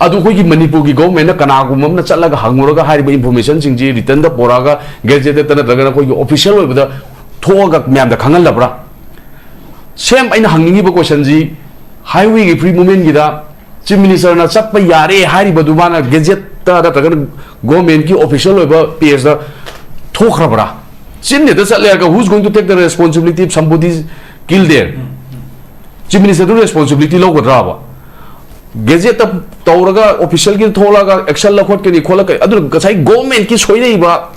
ꯑꯗꯨ ꯑꯩꯈꯣꯏꯒꯤ ꯃꯅꯤꯄꯨꯔꯒꯤ governmentꯅ ꯀꯅꯥꯒꯨꯝꯕ ꯑꯃꯅ ꯆꯠꯂꯒ ꯍꯪꯉꯨꯔꯒ ꯍꯥꯏꯔꯤꯕ informationꯁꯤꯡꯁꯤ writtenꯗ ꯄꯣꯔꯛꯑꯒ Gazetteꯗ ꯅꯠꯇ꯭ꯔꯒꯅ ꯑꯩꯈꯣꯏꯒꯤ official ꯑꯣꯏꯕꯗ ꯊꯣꯛꯑꯒ ꯃꯌꯥꯝꯗ ꯈꯪꯍꯜꯂꯕ꯭ꯔꯥ? Same ꯑꯩꯅ ꯍꯪꯅꯤꯡꯉꯤꯕ questionꯁꯤ, highwayꯒꯤ free movementꯀꯤꯗ Chief Ministerꯅ ꯆꯠꯄ ꯌꯥꯔꯦ ꯍꯥꯏꯔꯤꯕꯗꯨ ꯃꯥꯅ Gazetteꯇ ꯅꯠꯇ꯭ꯔꯒꯅ governmentꯀꯤ official ꯑꯣꯏꯕ pageꯇ ꯊꯣꯛꯈ꯭ꯔꯕ꯭ꯔꯥ? ꯆꯤꯟꯅꯗ ꯆꯠꯂꯦ ꯍꯥꯏꯔꯒ who's going to take the responsibility if somebody kill there? Chief Ministerꯗꯨ responsibility ꯂꯧꯒꯗ꯭ꯔꯥꯕ? Gazetteꯇ ꯇꯧꯔꯒ officialꯒꯤ ꯊꯣꯛꯂꯒ action ꯂꯧꯈꯠꯀꯅꯤ ꯈꯣꯠꯂꯛꯀꯅꯤ, ꯑꯗꯨꯅ ꯉꯁꯥꯏ governmentꯀꯤ ꯁꯣꯏꯔꯛꯏꯕ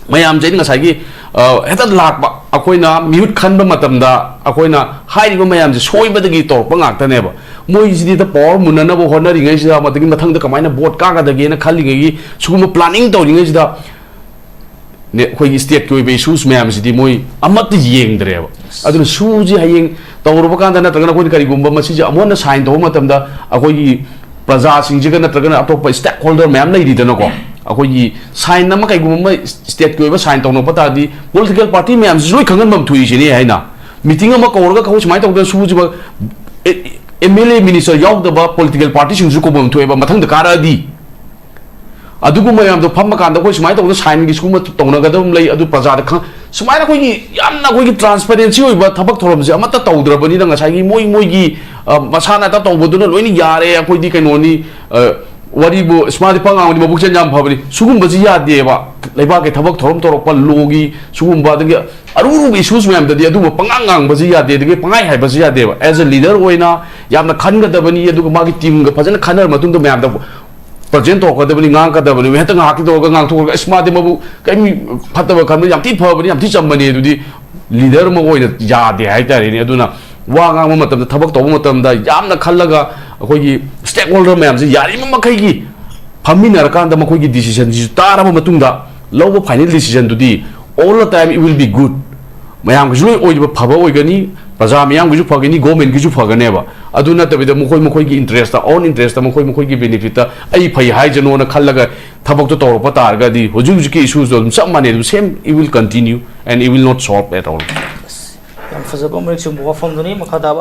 ꯃꯌꯥꯝꯁꯦ ꯑꯩꯅ ꯉꯁꯥꯏꯒꯤ, ꯑ, ꯍꯦꯛꯇ ꯂꯥꯛꯄ, ꯑꯩꯈꯣꯏꯅ ꯃꯤꯍꯨꯠ ꯈꯟꯕ ꯃꯇꯝꯗ ꯑꯩꯈꯣꯏꯅ ꯍꯥꯏꯔꯤꯕ ꯃꯌꯥꯝꯁꯦ ꯁꯣꯏꯕꯗꯒꯤ ꯇꯧꯔꯛꯄ ꯉꯥꯛꯇꯅꯦꯕ꯫ ꯃꯣꯏꯁꯤꯗꯤ ꯍꯦꯛꯇ power ꯃꯨꯟꯅꯅꯕ ꯍꯣꯠꯅꯔꯤꯉꯩꯁꯤꯗ, ꯃꯗꯒꯤ ꯃꯊꯪꯗ ꯀꯃꯥꯏꯅ vote ꯀꯥꯒꯗꯒꯦꯅ ꯈꯜꯂꯤꯉꯩꯒꯤ ꯁꯤꯒꯨꯝꯕ planning ꯇꯧꯔꯤꯉꯩꯁꯤꯗ, ꯅꯦ-, ꯑꯩꯈꯣꯏꯒꯤ stateꯀꯤ ꯑꯣꯏꯕ issues ꯃꯌꯥꯝꯁꯤꯗꯤ ꯃꯣꯏ ꯑꯃꯠꯇ ꯌꯦꯡꯗ꯭ꯔꯦꯕ꯫ ꯑꯗꯨꯅ SoOꯁꯤ ꯍꯌꯦꯡ ꯇꯧꯔꯕ ꯀꯥꯟꯗ ꯅꯠꯇ꯭ꯔꯒꯅ ꯑꯩꯈꯣꯏꯅ ꯀꯔꯤꯒꯨꯝꯕ ꯃꯁꯤꯁꯦ ꯑꯃꯨꯛ ꯍꯟꯅ sign ꯇꯧꯕ ꯃꯇꯝꯗ ꯑꯩꯈꯣꯏꯒꯤ ꯄ꯭ꯔꯖꯥꯁꯤꯡꯁꯤꯒ ꯅꯠꯇ꯭ꯔꯒꯅ ꯑꯇꯣꯞꯄ stakeholder ꯃꯌꯥꯝ ꯂꯩꯔꯤꯗꯅꯀꯣ, ꯑꯩꯈꯣꯏꯒꯤ sign ꯑꯃ ꯀꯩꯒꯨꯝꯕ ꯑꯃ stateꯀꯤ ꯑꯣꯏꯕ sign ꯇꯧꯅꯔꯛꯄ ꯇꯥꯔꯗꯤ political party ꯃꯌꯥꯝꯁꯤꯁꯨ ꯂꯣꯏ ꯈꯪꯍꯟꯐꯝ ꯊꯣꯛꯏꯁꯤꯅꯤ ꯍꯥꯏꯅ꯫ Meeting ꯑꯃ ꯀꯧꯔꯒ ꯑꯩꯈꯣꯏ ꯁꯨꯃꯥꯏꯅ ꯇꯧꯗꯅ SoOꯁꯤꯃ, ꯑꯦ, ꯑꯦꯝ ꯑꯦꯜ ꯑꯦ ꯃꯤꯅꯤꯁꯇꯔ ꯌꯥꯎꯗꯕ ꯄꯣꯂꯤꯇꯤꯀꯦꯜ ꯄꯥꯔꯇꯤꯁꯤꯡꯁꯨ ꯀꯣꯝꯐꯝ ꯊꯣꯛꯑꯦꯕ ꯃꯊꯪꯗ ꯀꯥꯔꯛꯑꯗꯤ꯫ ꯑꯗꯨꯒꯨꯝꯕ ꯃꯌꯥꯝꯗꯣ ꯐꯝꯕ ꯀꯥꯟꯗ ꯑꯩꯈꯣꯏ ꯁꯨꯃꯥꯏꯅ ꯇꯧꯗꯅ ꯁꯥꯏꯟꯒꯤ ꯁꯤꯒꯨꯝꯕ ꯇꯧꯅꯒꯗꯕ ꯑꯃ ꯂꯩ, ꯑꯗꯨ ꯄ꯭ꯔꯖꯥꯗ ꯈꯪ-, ꯁꯨꯃꯥꯏꯅ ꯑꯩꯈꯣꯏꯒꯤ ꯌꯥꯝꯅ ꯑꯩꯈꯣꯏꯒꯤ ꯇ꯭ꯔꯥꯟꯁꯄꯦꯔꯦꯟꯁꯤ ꯑꯣꯏꯕ ꯊꯕꯛ ꯊꯧꯔꯝꯁꯦ ꯑꯃꯠꯇ ꯇꯧꯗ꯭ꯔꯕꯅꯤꯅ ꯉꯁꯥꯏꯒꯤ ꯃꯣꯏ ꯃꯣꯏꯒꯤ, ꯑ, ꯃꯁꯥꯅ ꯑꯇ ꯇꯧꯕꯗꯨꯅ ꯂꯣꯏꯅ ꯌꯥꯔꯦ, ꯑꯩꯈꯣꯏꯗꯤ ꯀꯩꯅꯣꯅꯤ, ꯑ, ꯋꯥꯔꯤꯕꯨ ꯏꯁꯃꯥꯗꯤ ꯄꯉꯥꯡꯗꯤ ꯃꯕꯨꯛꯆꯦꯜ ꯌꯥꯝ ꯐꯕꯅꯤ꯫ ꯁꯤꯒꯨꯝꯕꯁꯤ ꯌꯥꯗꯦꯕ꯫ ꯂꯩꯕꯥꯛꯀꯤ ꯊꯕꯛ ꯊꯧꯔꯝ ꯇꯧꯔꯛꯄ, ꯂꯣꯒꯤ ꯁꯤꯒꯨꯝꯕ, ꯑꯗꯒꯤ ꯑꯔꯨ ꯑꯔꯨꯕ ꯏꯁꯨꯁ ꯃꯌꯥꯝꯗꯗꯤ ꯑꯗꯨꯒꯨꯝꯕ ꯄꯉꯥꯡ ꯉꯥꯡꯕꯁꯤ ꯌꯥꯗꯦ, ꯑꯗꯒꯤ ꯄꯉꯥꯏ ꯍꯥꯏꯕꯁꯤ ꯌꯥꯗꯦꯕ꯫ ꯑꯦꯖ ꯑ ꯂꯤꯗꯔ ꯑꯣꯏꯅ ꯌꯥꯝꯅ ꯈꯟꯒꯗꯕꯅꯤ, ꯑꯗꯨꯒ ꯃꯥꯒꯤ ꯇꯤꯝꯒ ꯐꯖꯅ ꯈꯟꯅꯔ ꯃꯇꯨꯡꯗ ꯃꯌꯥꯝꯗ ꯄ꯭ꯔꯖꯦꯟ ꯇꯧꯔꯛꯀꯗꯕꯅꯤ, ꯉꯥꯡꯉꯛꯀꯗꯕꯅꯤ꯫ ꯍꯦꯛꯇ ꯉꯥꯏꯍꯥꯛꯀꯤ ꯇꯧꯔꯒ ꯉꯥꯡꯊꯣꯛꯑꯒ, "ꯑꯁ, ꯃꯥꯗꯤ ꯃꯕꯨ ꯀꯔꯤꯝ ꯐꯠꯇꯕ ꯈꯟꯕ, ꯌꯥꯝ ꯊꯤ ꯐꯕꯅꯤ, ꯌꯥꯝ ꯊꯤ ꯆꯝꯕꯅꯤ", ꯑꯗꯨꯗꯤ ꯂꯤꯗꯔ ꯑꯃ ꯑꯣꯏꯅ ꯌꯥꯗꯦ ꯍꯥꯏꯇꯥꯔꯦꯅꯦ꯫ ꯑꯗꯨꯅ ꯋꯥ ꯉꯥꯡꯕ ꯃꯇꯝꯗ, ꯊꯕꯛ ꯇꯧꯕ ꯃꯇꯝꯗ ꯌꯥꯝꯅ ꯈꯜꯂꯒ ꯑꯩꯈꯣꯏꯒꯤ ꯁ꯭ꯇꯦꯛ ꯍꯣꯜꯗꯔ ꯃꯌꯥꯝꯁꯦ ꯌꯥꯔꯤꯕ ꯃꯈꯩꯒꯤ ꯐꯝꯃꯤꯟꯅꯔꯀꯥꯟꯗ ꯃꯈꯣꯏꯒꯤ ꯗꯤꯁꯤꯖꯟꯁꯤꯁꯨ ꯇꯥꯔꯕ ꯃꯇꯨꯡꯗ ꯂꯧꯕ ꯐꯥꯏꯅꯦꯜ ꯗꯤꯁꯤꯖꯟꯗꯨꯗꯤ all the time it will be good꯫ ꯃꯌꯥꯝꯒꯤꯁꯨ ꯂꯣꯏ ꯑꯣꯏꯕ ꯐꯕ ꯑꯣꯏꯒꯅꯤ, ꯄ꯭ꯔꯖꯥ ꯃꯤꯌꯥꯝꯒꯤꯁꯨ ꯐꯒꯅꯤ, ꯒꯣꯔꯃꯦꯟꯒꯤꯁꯨ ꯐꯒꯅꯦꯕ꯫ ꯑꯗꯨ ꯅꯠꯇꯕꯤꯗ ꯃꯈꯣꯏ ꯃꯈꯣꯏꯒꯤ ꯏꯟꯇꯔꯦꯁꯇ, ꯑꯣꯟ ꯏꯟꯇꯔꯦꯁꯇ, ꯃꯈꯣꯏ ꯃꯈꯣꯏꯒꯤ ꯕꯦꯅꯤꯐꯤꯠꯇ ꯑꯩ ꯐꯩ ꯍꯥꯏꯖꯅꯣꯅ ꯈꯜꯂꯒ ꯊꯕꯛꯇꯣ ꯇꯧꯔꯛꯄ ꯇꯥꯔꯒꯗꯤ ꯍꯧꯖꯤꯛ ꯍꯧꯖꯤꯛꯀꯤ ꯏꯁꯨꯁꯇꯣ ꯑꯗꯨꯝ ꯆꯞ ꯃꯥꯟꯅꯩ, ꯑꯗꯨꯝ same, it will continue and it will not solve at all꯫ ꯌꯥꯝ ꯐꯖꯕ ꯃꯔꯤꯛ ꯆꯨꯝꯕ ꯋꯥꯐꯝꯗꯨꯅꯤ꯫ ꯃꯈꯥ ꯇꯥꯕ